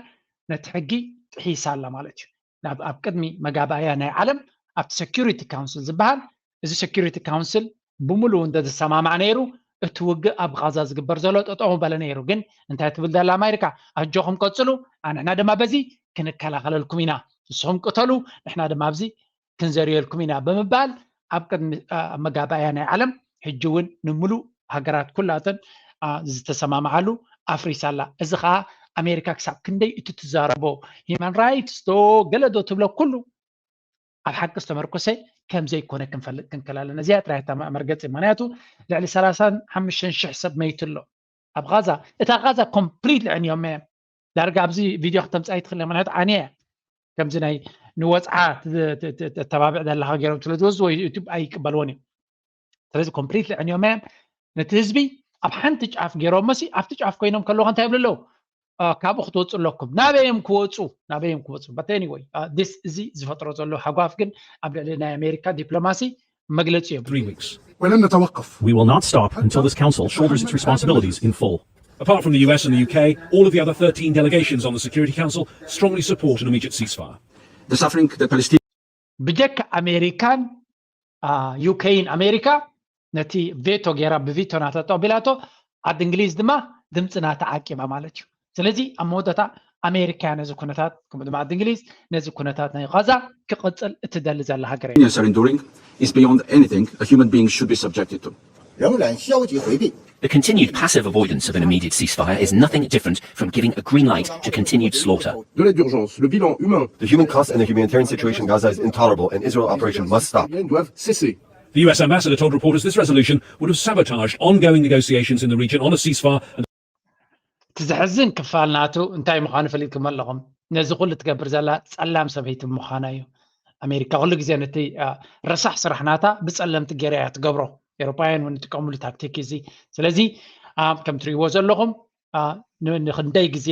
ነቲ ሕጊ ጥሒሳ ኣላ ማለት እዩ። ናብ ኣብ ቅድሚ መጋባእያ ናይ ዓለም ኣብቲ ሴኩሪቲ ካውንስል ዝበሃል እዚ ሴኩሪቲ ካውንስል ብምሉኡ እንተ ዝሰማማዕ ነይሩ እቲ ውግእ ኣብ ቃዛ ዝግበር ዘሎ ጠጠው በለ ነይሩ። ግን እንታይ ትብል ዘላ ኣሜሪካ? ኣጆኹም ቀፅሉ፣ ኣንሕና ድማ በዚ ክንከላኸለልኩም ኢና። ንስኹም ቅተሉ፣ ንሕና ድማ ኣብዚ ክንዘርየልኩም ኢና ብምባል ኣብ ቅድሚ መጋባእያ ናይ ዓለም ሕጂ እውን ንምሉእ ሃገራት ኩላተን ዝተሰማምዓሉ ኣፍሪሳ ኣላ። እዚ ከዓ ኣሜሪካ ክሳብ ክንደይ እቲ ትዛረቦ ሂማን ራይትስ ዶ ገለ ዶ ትብሎ ኩሉ ኣብ ሓቂ ዝተመርኮሰ ከም ዘይኮነ ክንፈልጥ ክንክእል ኣለና። እዚኣ ጥራይ እታ መርገፂ፣ ምክንያቱ ልዕሊ ሰላሳን ሓሙሽተን ሽሕ ሰብ መይቱ ኣሎ። ኣብ ቃዛ፣ እታ ቃዛ ኮምፕሊት ልዕንዮም እዮም። ዳርጋ ኣብዚ ቪድዮ ክተምፃ ይትኽእል ምክንያቱ ኣነ ከምዚ ናይ ንወፅዓ ተተባብዕ ዘለካ ገይሮም ስለ ዝወስዱ ወይ ዩቱብ ኣይቅበልዎን እዮም። ስለዚ ኮምፕሊት ልዕንዮም እዮም። ነቲ ህዝቢ ኣብ ሓንቲ ጫፍ ገይሮም መሲ ኣብቲ ጫፍ ኮይኖም ከለኹ እንታይ ይብሉ ኣለዉ? ካብኡ ክትወፁ ኣለኩም። ናበይ እዮም ክወፁ? ናበይ እዮም ክወፁ? But anyway, this እዚ ዝፈጥሮ ዘሎ ሃጓፍ ግን ኣብ ልዕሊ ናይ ኣሜሪካ ዲፕሎማሲ መግለፂ እዮም። Three weeks. ولن نتوقف. We will not stop until this council shoulders its responsibilities in full. Apart from the U S and the U K, all of the other thirteen delegations on the Security Council strongly support an immediate ceasefire. The suffering the Palestinian ብጀካ ኣሜሪካን ዩኬን ኣሜሪካ ነቲ ቬቶ ገይራ ብቪቶ ናታ ተቐቢላቶ ዓዲ እንግሊዝ ድማ ድምፂ ናታ ዓቂባ ማለት እዩ። ስለዚ ኣብ መወዳእታ ኣሜሪካ ነዚ ኩነታት ከምኡ ድማ ዓዲ እንግሊዝ ነዚ ኩነታት ናይ ቃዛ ክቐፅል እትደሊ ዘላ ሃገር እያ። Suffering is beyond anything a human being should be subjected to. The continued passive avoidance of an immediate ceasefire is nothing different from giving a green light to continued slaughter. De l'aide d'urgence, le bilan humain. The human cost and the humanitarian situation in Gaza is intolerable, and Israel operation must stop. Doivent cesser. The U S ambassador told reporters this resolution would have sabotaged ongoing negotiations in the region on a ceasefire and እቲ ዘሕዝን ክፋል ናቱ እንታይ ምዃኑ ፈሊጥኩም ኣለኹም። ነዚ ኩሉ ትገብር ዘላ ጸላም ሰበይቲ ምዃና እዩ። ኣሜሪካ ኩሉ ግዜ ነቲ ረሳሕ ስራሕ ናታ ብጸለምቲ ገይራ እያ ትገብሮ። ኤሮፓውያን እውን ይጥቀምሉ ታክቲክ እዚ። ስለዚ ከም ትሪእዎ ዘለኹም ንክንደይ ግዜ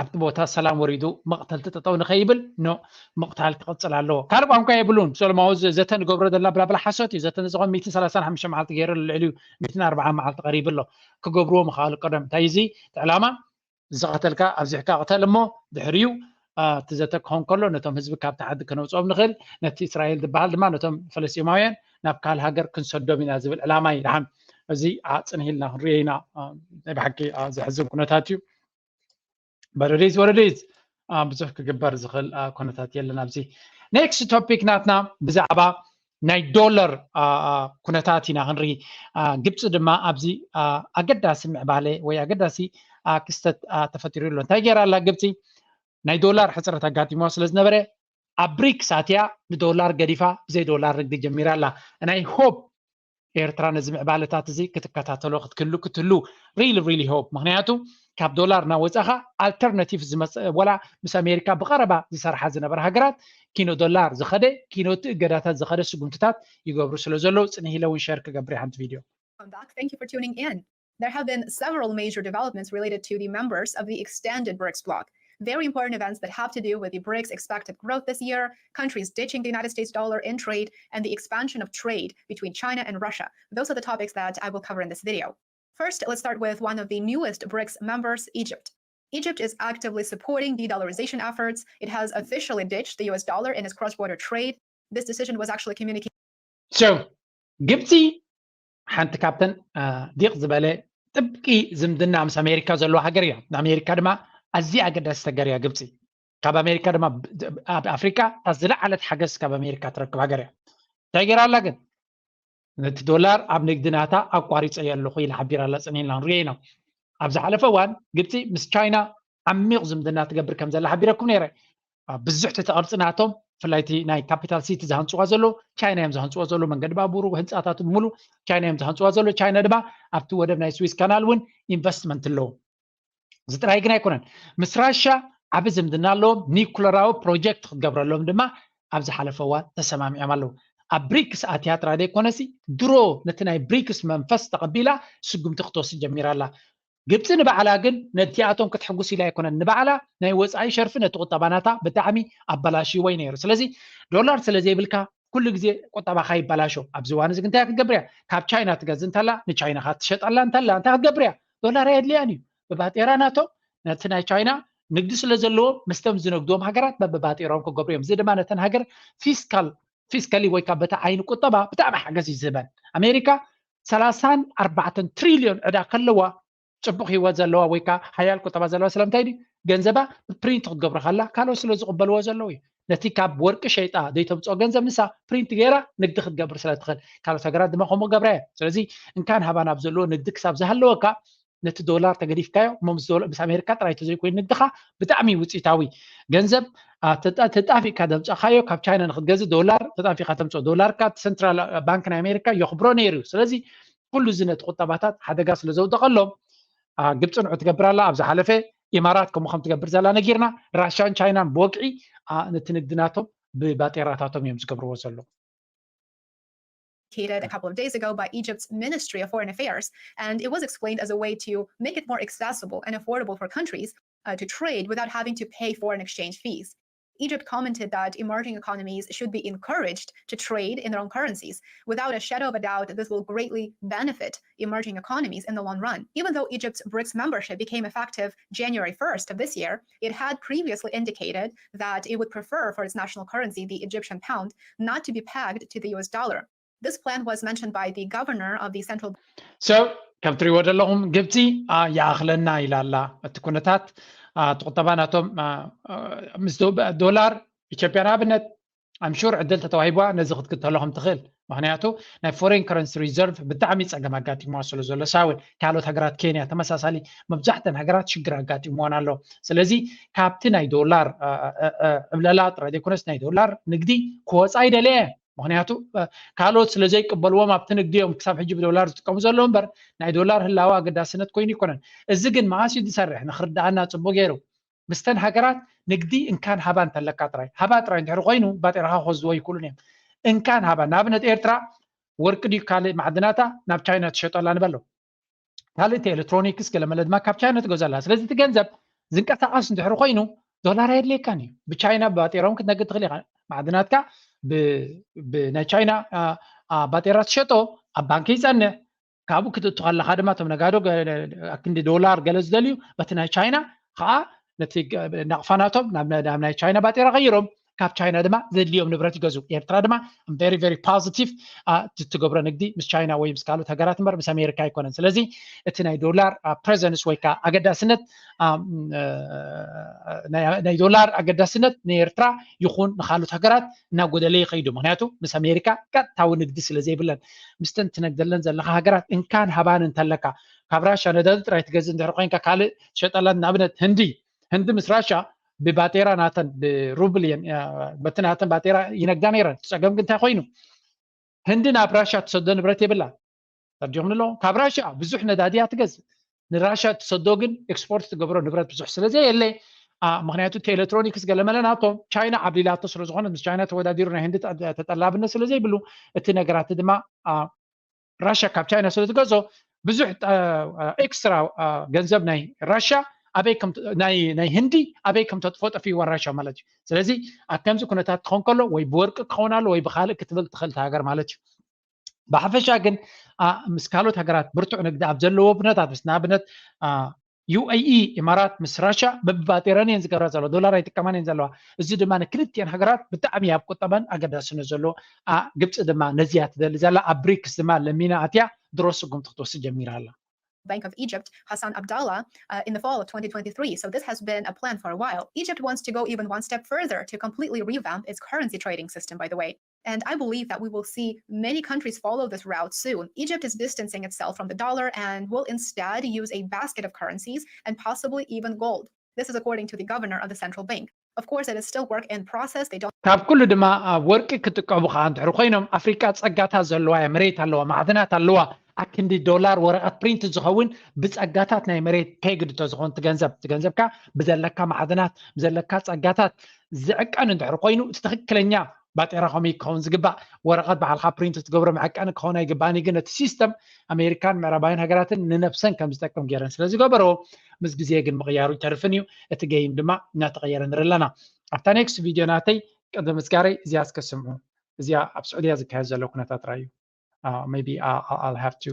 ኣብቲ ቦታ ሰላም ወሪዱ መቕተልቲ ጠጠው ንኸይብል ኖ ምቕታል ክቕፅል ኣለዎ። ካልእ ቋንቋ የብሉን። ሰለማዊ ዘተ ንገብሮ ዘለና ብላብላ ሓሶት እዩ። ዘተ ንዝኾን ሚእትን ሰላሳን ሓሙሽተ መዓልቲ ገይሩ ልዕሊኡ ሚእትን ኣርባዓን መዓልቲ ቀሪቡ ኣሎ። ክገብርዎ ምኽኣሉ ቀደም እንታይ እዚ እቲ ዕላማ ዝቐተልካ ኣብዚሕካ ቅተል እሞ ድሕሪኡ እቲ ዘተ ክኾን ከሎ ነቶም ህዝቢ ካብቲ ዓዲ ከነውፅኦም ንኽእል፣ ነቲ እስራኤል ዝበሃል ድማ ነቶም ፈለስጢማውያን ናብ ካልእ ሃገር ክንሰዶም ኢና ዝብል ዕላማ እዩ። ደሓን እዚ ኣፅንሂልና ክንሪኦ ኢና። ናይ ብሓቂ ዘሕዝን ኩነታት እዩ። በረዴዝ ወረዴዝ ብዙሕ ክግበር ዝኽእል ኩነታት የለን። ኣብዚ ኔክስት ቶፒክ ናትና ብዛዕባ ናይ ዶላር ኩነታት ኢና ክንርኢ። ግብፂ ድማ ኣብዚ ኣገዳሲ ምዕባለ ወይ ኣገዳሲ ክስተት ተፈጢሩ ኣሎ። እንታይ ገይራ ኣላ ግብፂ? ናይ ዶላር ሕፅረት ኣጋጢምዋ ስለ ዝነበረ ኣብ ብሪክስ ኣትያ ንዶላር ገዲፋ ብዘይ ዶላር ንግዲ ጀሚራ ኣላ። ናይ ሆፕ ኤርትራ ነዚ ምዕባለታት እዚ ክትከታተሎ ክትክሉ ክትህሉ ሪሊ ሪሊ ሆፕ። ምክንያቱ ካብ ዶላር እናወፃኻ ኣልተርናቲቭ ዝመፀ ወላ ምስ ኣሜሪካ ብቐረባ ዝሰርሓ ዝነበረ ሃገራት ኪኖ ዶላር ዝኸደ ኪኖ እቲ እገዳታት ዝኸደ ስጉምትታት ይገብሩ ስለ ዘለዉ ፅንሂለ እውን ሸር ክገብር ሓንቲ ቪድዮ። Welcome back. Thank you for tuning in. There have been several major developments related to the members of the extended BRICS bloc. Very important events that have to do with the BRICS expected growth this year, countries ditching the United States dollar in trade, and the expansion of trade between China and Russia. Those are the topics that I will cover in this video. First, let's start with one of the newest BRICS members, Egypt. Egypt is actively supporting de-dollarization efforts. It has officially ditched the U S dollar in its cross-border trade. This decision was actually communicated So ግብፂ ሓንቲ ካብተን ዲቕ ዝበለ ጥብቂ ዝምድና ምስ ኣሜሪካ ዘለዎ ሃገር እያ። ንኣሜሪካ ድማ ኣዝያ ኣገዳሲት ሃገር እያ ግብፂ። ካብ ኣሜሪካ ድማ ኣብ ኣፍሪካ እታ ዝለዓለት ሓገዝ ካብ ኣሜሪካ ትረክብ ሃገር እያ። እንታይ ገይራ ኣላ ግን? ነቲ ዶላር ኣብ ንግዲ ናታ ኣቋሪፀ እየ ኣለኹ ኢላ ሓቢራ ኣላ። ፅን ኢልና ንሪኦ ኢና። ኣብ ዝሓለፈ እዋን ግብፂ ምስ ቻይና ዓሚቕ ዝምድና ትገብር ከም ዘላ ሓቢረኩም ነይረ። ብዙሕ ትሕቲ ቅርፂ ናቶም ብፍላይ እቲ ናይ ካፒታል ሲቲ ዝሃንፅዋ ዘሎ ቻይና እዮም ዝሃንፅዎ ዘሎ መንገዲ ባቡሩ ህንፃታት ብምሉ ቻይና እዮም ዝሃንፅዋ ዘሎ ቻይና ድማ ኣብቲ ወደብ ናይ ስዊስ ካናል እውን ኢንቨስትመንት ኣለዎም። እዚ ጥራይ ግን ኣይኮነን ምስ ራሻ ዓቢ ዝምድና ኣለዎም ኒኩለራዊ ፕሮጀክት ክትገብረሎም ድማ ኣብ ዝሓለፈ እዋን ተሰማሚዖም ኣለዉ። ኣብ ብሪክስ ኣትያ ጥራይ ዘይኮነሲ ድሮ ነቲ ናይ ብሪክስ መንፈስ ተቐቢላ ስጉምቲ ክትወስድ ጀሚራ ኣላ። ግብፂ ንባዕላ ግን ነቲኣቶም ክትሕጉስ ኢላ ኣይኮነን ንባዕላ ናይ ወፃኢ ሸርፊ ነቲ ቁጠባ ናታ ብጣዕሚ ኣበላሽዎ እዩ ነይሩ። ስለዚ ዶላር ስለ ዘይብልካ ኩሉ ግዜ ቁጠባኻ ይበላሾ። ኣብዚ እዋን እዚ እንታይ ክትገብር እያ? ካብ ቻይና ትገዝ እንተላ ንቻይናኻ ትሸጠላ እንተላ እንታይ ክትገብር እያ? ዶላር ኣየድልያን እዩ። ብባጤራ ናቶም ነቲ ናይ ቻይና ንግዲ ስለ ዘለዎ ምስቶም ዝነግድዎም ሃገራት በብባጤራኦም ክገብሩ እዮም። እዚ ድማ ነተን ሃገር ፊስካል ፊስካሊ ወይ ከዓ በቲ ዓይኒ ቁጠባ ብጣዕሚ ሓገዝ እዩ ዝህበን። ኣሜሪካ ሰላሳን ኣርባዕተን ትሪልዮን ዕዳ ከለዋ ፅቡቅ ህይወት ዘለዋ ወይ ከዓ ሓያል ቁጠባ ዘለዋ ስለምንታይ ድዩ? ገንዘባ ፕሪንት ክትገብሮ ከላ ካልኦት ስለ ዝቕበልዎ ዘለዉ እዩ። ነቲ ካብ ወርቂ ሸይጣ ዘይተምፅኦ ገንዘብ ንሳ ፕሪንት ገይራ ንግዲ ክትገብር ስለ ትኽእል ካልኦት ሃገራት ድማ ከምኡ ገብራ እየ። ስለዚ እንካን ሃባን ኣብ ዘለዎ ንግዲ ክሳብ ዝሃለወካ ነቲ ዶላር ተገዲፍካዮ እሞ ምስ ኣሜሪካ ጥራይ ተዘይኮይኑ ንግድኻ ብጣዕሚ ውፅኢታዊ ገንዘብ ተጣፊእካ ዘምፃእካዮ ካብ ቻይና ንክትገዝእ ዶላር ተጣፊእካ ተምፅኦ ዶላርካ ሰንትራል ባንክ ናይ ኣሜሪካ የኽብሮ ነይሩ እዩ። ስለዚ ኩሉ እዚ ነቲ ቁጠባታት ሓደጋ ስለ ዘውደቐሎም ግብፂ ንዑ ትገብር ኣላ። ኣብ ዝሓለፈ ኢማራት ከምኡ ከም ትገብር ዘላ ነጊርና። ራሻን ቻይናን ብወግዒ ነቲ ንግዲ ናቶም ብባጤራታቶም እዮም ዝገብርዎ ዘለዉ። A couple of days ago by Egypt's Ministry of Foreign Affairs, and it was explained as a way to make it more accessible and affordable for countries uh, to trade without having to pay foreign exchange fees. Egypt commented that emerging economies should be encouraged to trade in their own currencies. Without a shadow of a doubt, this will greatly benefit emerging economies in the long run. Even though Egypt's brics membership became effective January first of this year, it had previously indicated that it would prefer for its national currency, the Egyptian pound, not to be pegged to the U S dollar. This plan was mentioned by the governor of the central So ከም ትሪእዎ ዘለኹም ግብፂ ይኣኽለና ኢላ ኣላ። እቲ ኩነታት እቲ ቁጠባ ናቶም ምስ ዶላር ኢትዮጵያ ንኣብነት ኣምሹር ዕድል ተተዋሂቧ ነዚ ክትክተሎ ከም ትኽእል። ምክንያቱ ናይ foreign currency reserve ብጣዕሚ ፀገም ኣጋጢምዋ ስለ ዘሎ ሳውን ካልኦት ሃገራት ኬንያ ተመሳሳሊ መብዛሕተን ሃገራት ሽግር ኣጋጢምዎን ኣሎ። ስለዚ ካብቲ ናይ ዶላር ዕብለላ ጥራይ ዘይኮነስ ናይ ዶላር ንግዲ ክወፃ ይደለየ። ምክንያቱ ካልኦት ስለ ዘይቅበልዎም ኣብቲ ንግዲ እዮም ክሳብ ሕጂ ብዶላር ዝጥቀሙ ዘለዉ እምበር ናይ ዶላር ህላወ ኣገዳስነት ኮይኑ ይኮነን። እዚ ግን መዓስ እዩ ዝሰርሕ ንክርድኣና ፅቡቅ ገይሩ ምስተን ሃገራት ንግዲ እንካን ሃባ እንተለካ ጥራይ ሃባ ጥራይ እንድሕር ኮይኑ ባጤራካ ክወስድዎ ይክእሉን እዮም። እንካን ሃባ ንኣብነት ኤርትራ ወርቂ ድዩ ካልእ ማዕድናታ ናብ ቻይና ትሸጠላ ንበሎ ካልእ ኤሌክትሮኒክስ ገለመለ ድማ ካብ ቻይና ትገዘላ። ስለዚ እቲ ገንዘብ ዝንቀሳቀስ እንድሕር ኮይኑ ዶላር ኣየድልየካን እዩ። ብቻይና ባጤሮም ክትነግድ ትኽእል ኢኻ። ማዕድናትካ ብናይ ቻይና ባጤራ ትሸጦ ኣብ ባንኪ ይፀንሕ። ካብኡ ክትእቱ ከለካ ድማ እቶም ነጋዶ ኣክንዲ ዶላር ገለ ዝደልዩ በቲ ናይ ቻይና ከዓ ነቲ ናቕፋ ናቶም ናብ ናይ ቻይና ባጤራ ቀይሮም ካብ ቻይና ድማ ዘድልዮም ንብረት ይገዙ። ኤርትራ ድማ very very positive ትገብሮ ንግዲ ምስ ቻይና ወይ ምስ ካልኦት ሃገራት እምበር ምስ ኣሜሪካ ኣይኮነን። ስለዚ እቲ ናይ ዶላር presence ወይ ከዓ ኣገዳስነት ናይ ዶላር ኣገዳስነት ንኤርትራ ይኹን ንካልኦት ሃገራት እናጎደለ ይኸይዱ። ምክንያቱ ምስ ኣሜሪካ ቀጥታዊ ንግዲ ስለ ዘይብለን ምስተን ትነግደለን ዘለካ ሃገራት እንካን ሃባን እንተለካ ካብ ራሻ ነዳዲ ጥራይ ትገዝእ እንድሕር ኮይንካ ካልእ ትሸጠለን ንኣብነት ህንዲ ህንዲ ምስ ራሻ ብባጤራ ናተን ብሩብል እየን በቲ ናተን ባጤራ ይነግዳ ነይረን። ፀገም ግን እንታይ ኮይኑ ህንዲ ናብ ራሻ ትሰዶ ንብረት የብላ። ተርዲኹም ኣሎ ካብ ራሻ ብዙሕ ነዳዲ እያ ትገዝእ። ንራሻ ትሰዶ ግን ኤክስፖርት ትገብሮ ንብረት ብዙሕ ስለ ዘየለ ምክንያቱ እቲ ኤሌክትሮኒክስ ገለመለ ናቶም ቻይና ዓብሊላቶ ስለ ዝኾነ ምስ ቻይና ተወዳዲሩ ናይ ህንዲ ተጠላብነት ስለ ዘይብሉ እቲ ነገራት ድማ ራሻ ካብ ቻይና ስለ ትገዝኦ ብዙሕ ኤክስትራ ገንዘብ ናይ ራሻ ኣበይ ናይ ህንዲ ኣበይ ከም ተጥፎ ጠፊዋ ራሻ ማለት እዩ። ስለዚ ኣብ ከምዚ ኩነታት ክኾን ከሎ ወይ ብወርቂ ክኸውን ኣሎ ወይ ብካልእ ክትብል ትኽእል ሃገር ማለት እዩ። ብሓፈሻ ግን ምስ ካልኦት ሃገራት ብርቱዕ ንግዲ ኣብ ዘለዎ ኩነታት ምስ ንኣብነት UAE ኢማራት ምስ ራሻ በብባጤረን እየን ዝገብራ ዘለዋ ዶላር ኣይጥቀማን እየን ዘለዋ። እዚ ድማ ንክልቲኤን ሃገራት ብጣዕሚ ኣብ ቁጠባን ኣገዳስነት ዘለዎ ግብፂ ድማ ነዚያ ትደሊ ዘላ ኣብ ብሪክስ ድማ ለሚና ኣትያ ድሮ ስጉምቲ ክትወስድ ጀሚራ ኣላ። Bank of Egypt, Hassan Abdallah, uh, in the fall of twenty twenty-three. So this has been a plan for a while. Egypt wants to go even one step further to completely revamp its currency trading system, by the way. And I believe that we will see many countries follow this route soon. Egypt is distancing itself from the dollar and will instead use a basket of currencies and possibly even gold. This is according to the governor of the central bank. Of course, it is still work in process. They don't. ካብ ኩሉ ድማ ወርቂ ክጥቀሙ ከዓ እንድሕር ኮይኖም ኣፍሪቃ ፀጋታት ዘለዋ እያ። መሬት ኣለዋ፣ ማዕድናት ኣለዋ። ኣክንዲ ዶላር ወረቐት ፕሪንት ዝኸውን ብፀጋታት ናይ መሬት ፔግድ ተዝኾን ትገንዘብ ትገንዘብካ ብዘለካ ማዕድናት ብዘለካ ፀጋታት ዝዕቀን እንድሕር ኮይኑ እቲ ትክክለኛ ባጤራ ከመይ ክኸውን ዝግባእ ወረቐት ባዕልካ ፕሪንት ትገብሮ መዐቀኒ ክኸውን ኣይግባእን። ግን እቲ ሲስተም ኣሜሪካን ምዕራባውያን ሃገራትን ንነብሰን ከም ዝጠቅም ገይረን ስለ ዝገበረዎ ምስ ግዜ ግን ምቕያሩ ይተርፍን እዩ። እቲ ገይም ድማ እናተቐየረ ንርኢ ኣለና። ኣብታ ኔክስት ቪድዮ ናተይ ቅድሚ ምስጋረይ እዚኣ እስከ ስምዑ። እዚኣ ኣብ ስዑድያ ዝካየድ ዘሎ ኩነታት ራዩ። Maybe I'll have to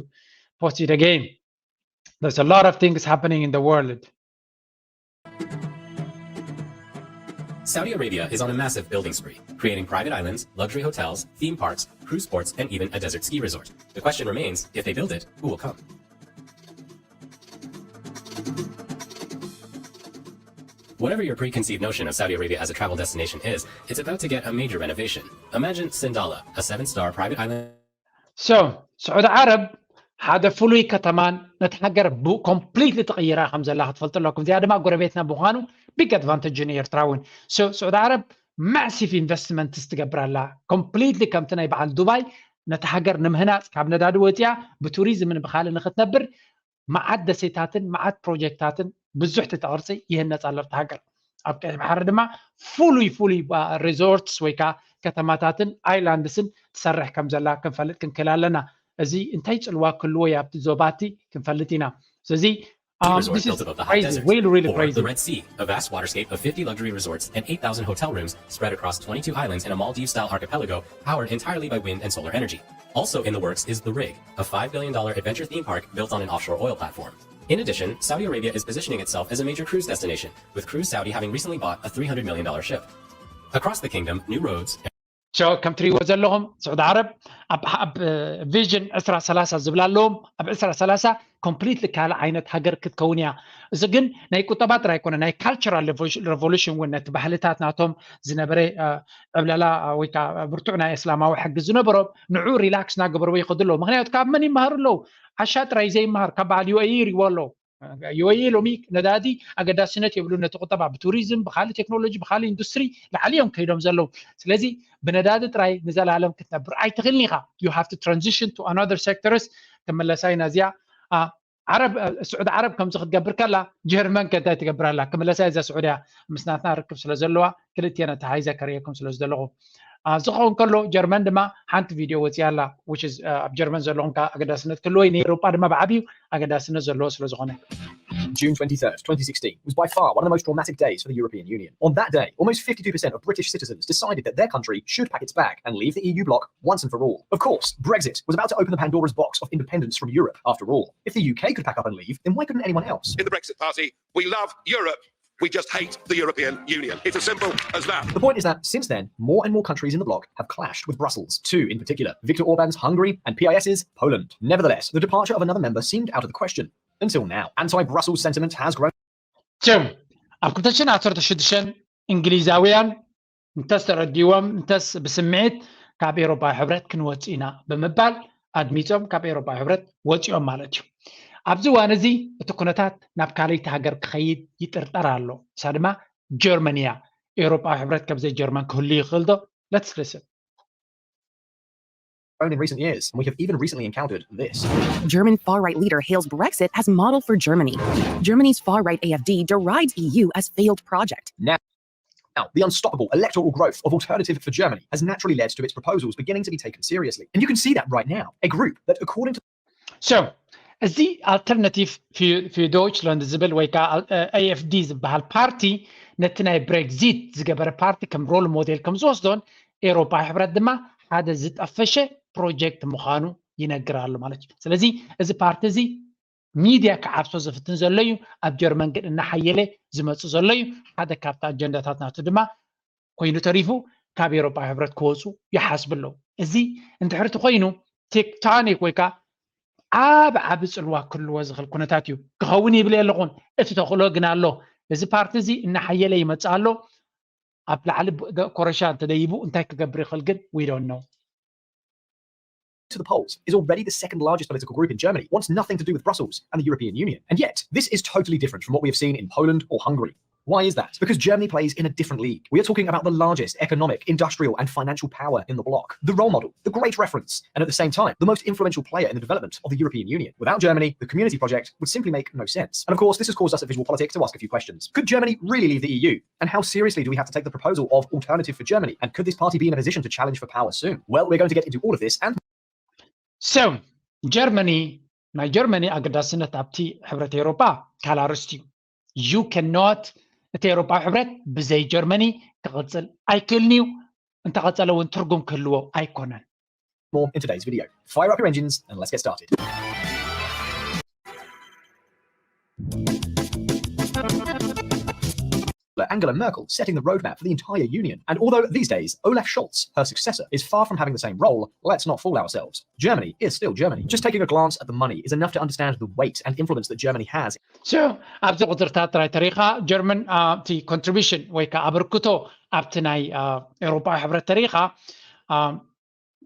post it again. There's a lot of things happening in the world. Saudi Arabia is on a massive building spree, creating private islands, luxury hotels, theme parks, cruise ports, and even a desert ski resort. The question remains, if they build it, who will come? Whatever your preconceived notion of Saudi Arabia as a travel destination is, it's about to get a major renovation. Imagine Sindalah, a seven-star private island. So ስዑዲ ዓረብ ሓደ ፍሉይ ከተማን ነቲ ሃገር ኮምፕሊትሊ ተቐይራ ከም ዘላ ክትፈልጡ ኣለኩም። እዚኣ ድማ ጎረቤትና ብምዃኑ ቢግ ኣድቫንቴጅ ንኤርትራ እውን። ስዑዲ ዓረብ ማሲቭ ኢንቨስትመንትስ ትገብር ኣላ። ኮምፕሊትሊ ከምቲ ናይ በዓል ዱባይ ነቲ ሃገር ንምህናፅ ካብ ነዳዲ ወፂኣ ብቱሪዝምን ብካልእ ንክትነብር መዓት ደሴታትን መዓት ፕሮጀክታትን ብዙሕ ትሕተ ቅርጺ ይህነጽ ኣሎ ኣብቲ ሃገር። ኣብ ቀይሕ ባሕሪ ድማ ፍሉይ ፍሉይ resorts ወይ ከዓ ከተማታትን islandsን ትሰርሕ ከም ዘላ ክንፈልጥ ክንክእል ኣለና። እዚ እንታይ ጽልዋ ክህልዎ እዩ ኣብቲ ዞባቲ ክንፈልጥ ኢና። ስለዚ Ski um, resort built above the high desert, really, really or crazy. The Red Sea, a vast waterscape of fifty luxury resorts and eight thousand hotel rooms spread across twenty-two islands in a Maldives-style archipelago powered entirely by wind and solar energy. Also in the works is The Rig, a five billion dollar adventure theme park built on an offshore oil platform. In addition, Saudi Arabia is positioning itself as a major cruise destination, with Cruise Saudi having recently bought a three hundred million dollar ship. Across the kingdom, new roads so ከም ትሪእዎ ዘለኹም ስዑዲ ዓረብ ኣብ vision ዕስራ ሰላሳ ዝብል ኣለዎም። ኣብ ዕስራ ሰላሳ completely ካልእ ዓይነት ሃገር ክትከውን እያ። እዚ ግን ናይ ቁጠባ ጥራይ ኣይኮነ፣ ናይ cultural revolution እውን ነቲ ባህልታት ናቶም ዝነበረ ዕብለላ ወይ ከዓ ብርቱዕ ናይ እስላማዊ ሕጊ ዝነበሮም ንዑ relax እናገበርዎ ይኸዱ ኣለዉ። ምክንያቱ ካብ መን ይመሃሩ ኣለዉ? ዓሻ ጥራይ ዘይመሃር ካብ በዓል UAE ይሪዎ ኣለዉ። UAE ሎሚ ነዳዲ ኣገዳስነት የብሉ ነቲ ቁጠባ። ብቱሪዝም፣ ብካሊእ ቴክኖሎጂ፣ ብካሊእ ኢንዱስትሪ ላዕሊ እዮም ከይዶም ዘለዉ። ስለዚ ብነዳዲ ጥራይ ንዘለኣለም ክትነብር ኣይትኽእልን ኢኻ። You have to transition to another sectors። ክምለሳ ኢና እዚኣ ዓረብ ስዑዲ ዓረብ ከምዚ ክትገብር ከላ ጀርመን ከ እንታይ ትገብር ኣላ? ክምለሳ እዛ ስዑድያ ምስ ናትና ርክብ ስለ ዘለዋ ክልቲኤን ኣተሓሒዘ ከርእየኩም ስለ ዝደለኹ። ዝኸውን ከሎ ጀርመን ድማ ሓንቲ ቪድዮ ወፂኣ ኣላ። ኣብ ጀርመን ዘለኹም ከዓ ኣገዳስነት ክህልዎ እዩ፣ ንኤውሮጳ ድማ ብዓብዩ ኣገዳስነት ዘለዎ ስለ ዝኾነ። June twenty-third, twenty sixteen was by far one of the most traumatic days for the European Union. On that day, almost fifty-two percent of British citizens decided that their country should pack its bag and leave the E U bloc once and for all. Of course, Brexit was about to open the Pandora's box of independence from Europe after all. If the U K could pack up and leave, then why couldn't anyone else? In the Brexit Party, we love Europe. We just hate the European Union. It's as simple as that. The point is that since then, more and more countries in the bloc have clashed with Brussels, two in particular, Viktor Orban's Hungary and PIS's Poland. Nevertheless, the departure of another member seemed out of the question. Until now, anti-Brussels sentiment has grown. So, ኣብ ክልተ ሽሕን ዓሰርተ ሽዱሽተን እንግሊዛውያን እንተስ ተረዲዎም እንተስ ብስምዒት ካብ ኤውሮጳዊ ሕብረት ክንወፅእ ኢና ብምባል ኣድሚፆም ካብ ኤውሮጳዊ ሕብረት ወፂኦም ማለት እዩ። ኣብዚ እዋን እዚ እቲ ኩነታት ናብ ካልኣይቲ ሃገር ክኸይድ ይጥርጠር ኣሎ። እሳ ድማ ጀርመን እያ። ኤውሮጳዊ ሕብረት ከም ዘይ ጀርመን ክህሉ ይኽእል ዶ? Let's listen. Grown in recent years, and we have even recently encountered this. German far right leader hails Brexit as model for Germany. Germany's far right AfD derides E U as failed project. Now, now, the unstoppable electoral growth of Alternative for Germany has naturally led to its proposals beginning to be taken seriously. And you can see that right now. A group that, according to So, እዚ Alternative für Deutschland ዝብል ወይ ከዓ AfD ዝበሃል ፓርቲ ነቲ ናይ ብሬግዚት ዝገበረ ፓርቲ ከም ሮል ሞዴል ከም ዝወስዶን ኤውሮፓ ሕብረት ድማ ሓደ ዝጠፈሸ ፕሮጀክት ምዃኑ ይነግር ኣሎ ማለት እዩ። ስለዚ እዚ ፓርቲ እዚ ሚድያ ክዓብሶ ዝፍትን ዘሎ እዩ። ኣብ ጀርመን ግን እናሓየለ ዝመፅእ ዘሎ እዩ። ሓደ ካብቲ ኣጀንዳታት ናቱ ድማ ኮይኑ ተሪፉ ካብ ኤውሮፓ ሕብረት ክወፁ ይሓስቡ ኣለዉ። እዚ እንድሕርቲ ኮይኑ ቴክቶኒክ ወይ ከዓ ዓብ ዓብ ፅልዋ ክህልዎ ዝኽእል ኩነታት እዩ። ክኸውን ይብል የለኹን፣ እቲ ተኽእሎ ግን ኣሎ። እዚ ፓርቲ እዚ እናሓየለ ይመፅእ ኣሎ። ኣብ ላዕሊ ኮረሻ እንተደይቡ እንታይ ክገብር ይኽእል ግን we don't know። to the polls, is already the second largest political group in Germany, wants nothing to do with Brussels and the European Union. And yet, this is totally different from what we have seen in Poland or Hungary. Why is that? Because Germany plays in a different league. We are talking about the largest economic, industrial, and financial power in the bloc. The role model, the great reference, and at the same time, the most influential player in the development of the European Union. Without Germany, the community project would simply make no sense. And of course, this has caused us at Visual Politic to ask a few questions. Could Germany really leave the E U? And how seriously do we have to take the proposal of Alternative for Germany? And could this party be in a position to challenge for power soon? Well, we're going to get into all of this and So, ጀርመኒ ናይ ጀርመኒ ኣገዳስነት ኣብቲ ሕብረት ኤውሮጳ ካልእ ኣርእስቲ እዩ። You cannot፣ እቲ ኤውሮጳዊ ሕብረት ብዘይ ጀርመኒ ክቕጽል ኣይክእልን እዩ። እንተቐጸለ እውን ትርጉም ክህልዎ ኣይኮነን። More in today's video. Fire up your engines and let's get started. Angela Merkel setting the roadmap for the entire union. And although these days Olaf Scholz, her successor, is far from having the same role, let's not fool ourselves. Germany is still Germany. Just taking a glance at the money is enough to understand the weight and influence that Germany has. So ኣብዚ ቁፅርታት ጥራይ ተሪኻ ጀርመን እቲ contribution ወይ ከዓ ኣበርክቶ ኣብቲ ናይ ኤውሮፓዊ ሕብረት ተሪኻ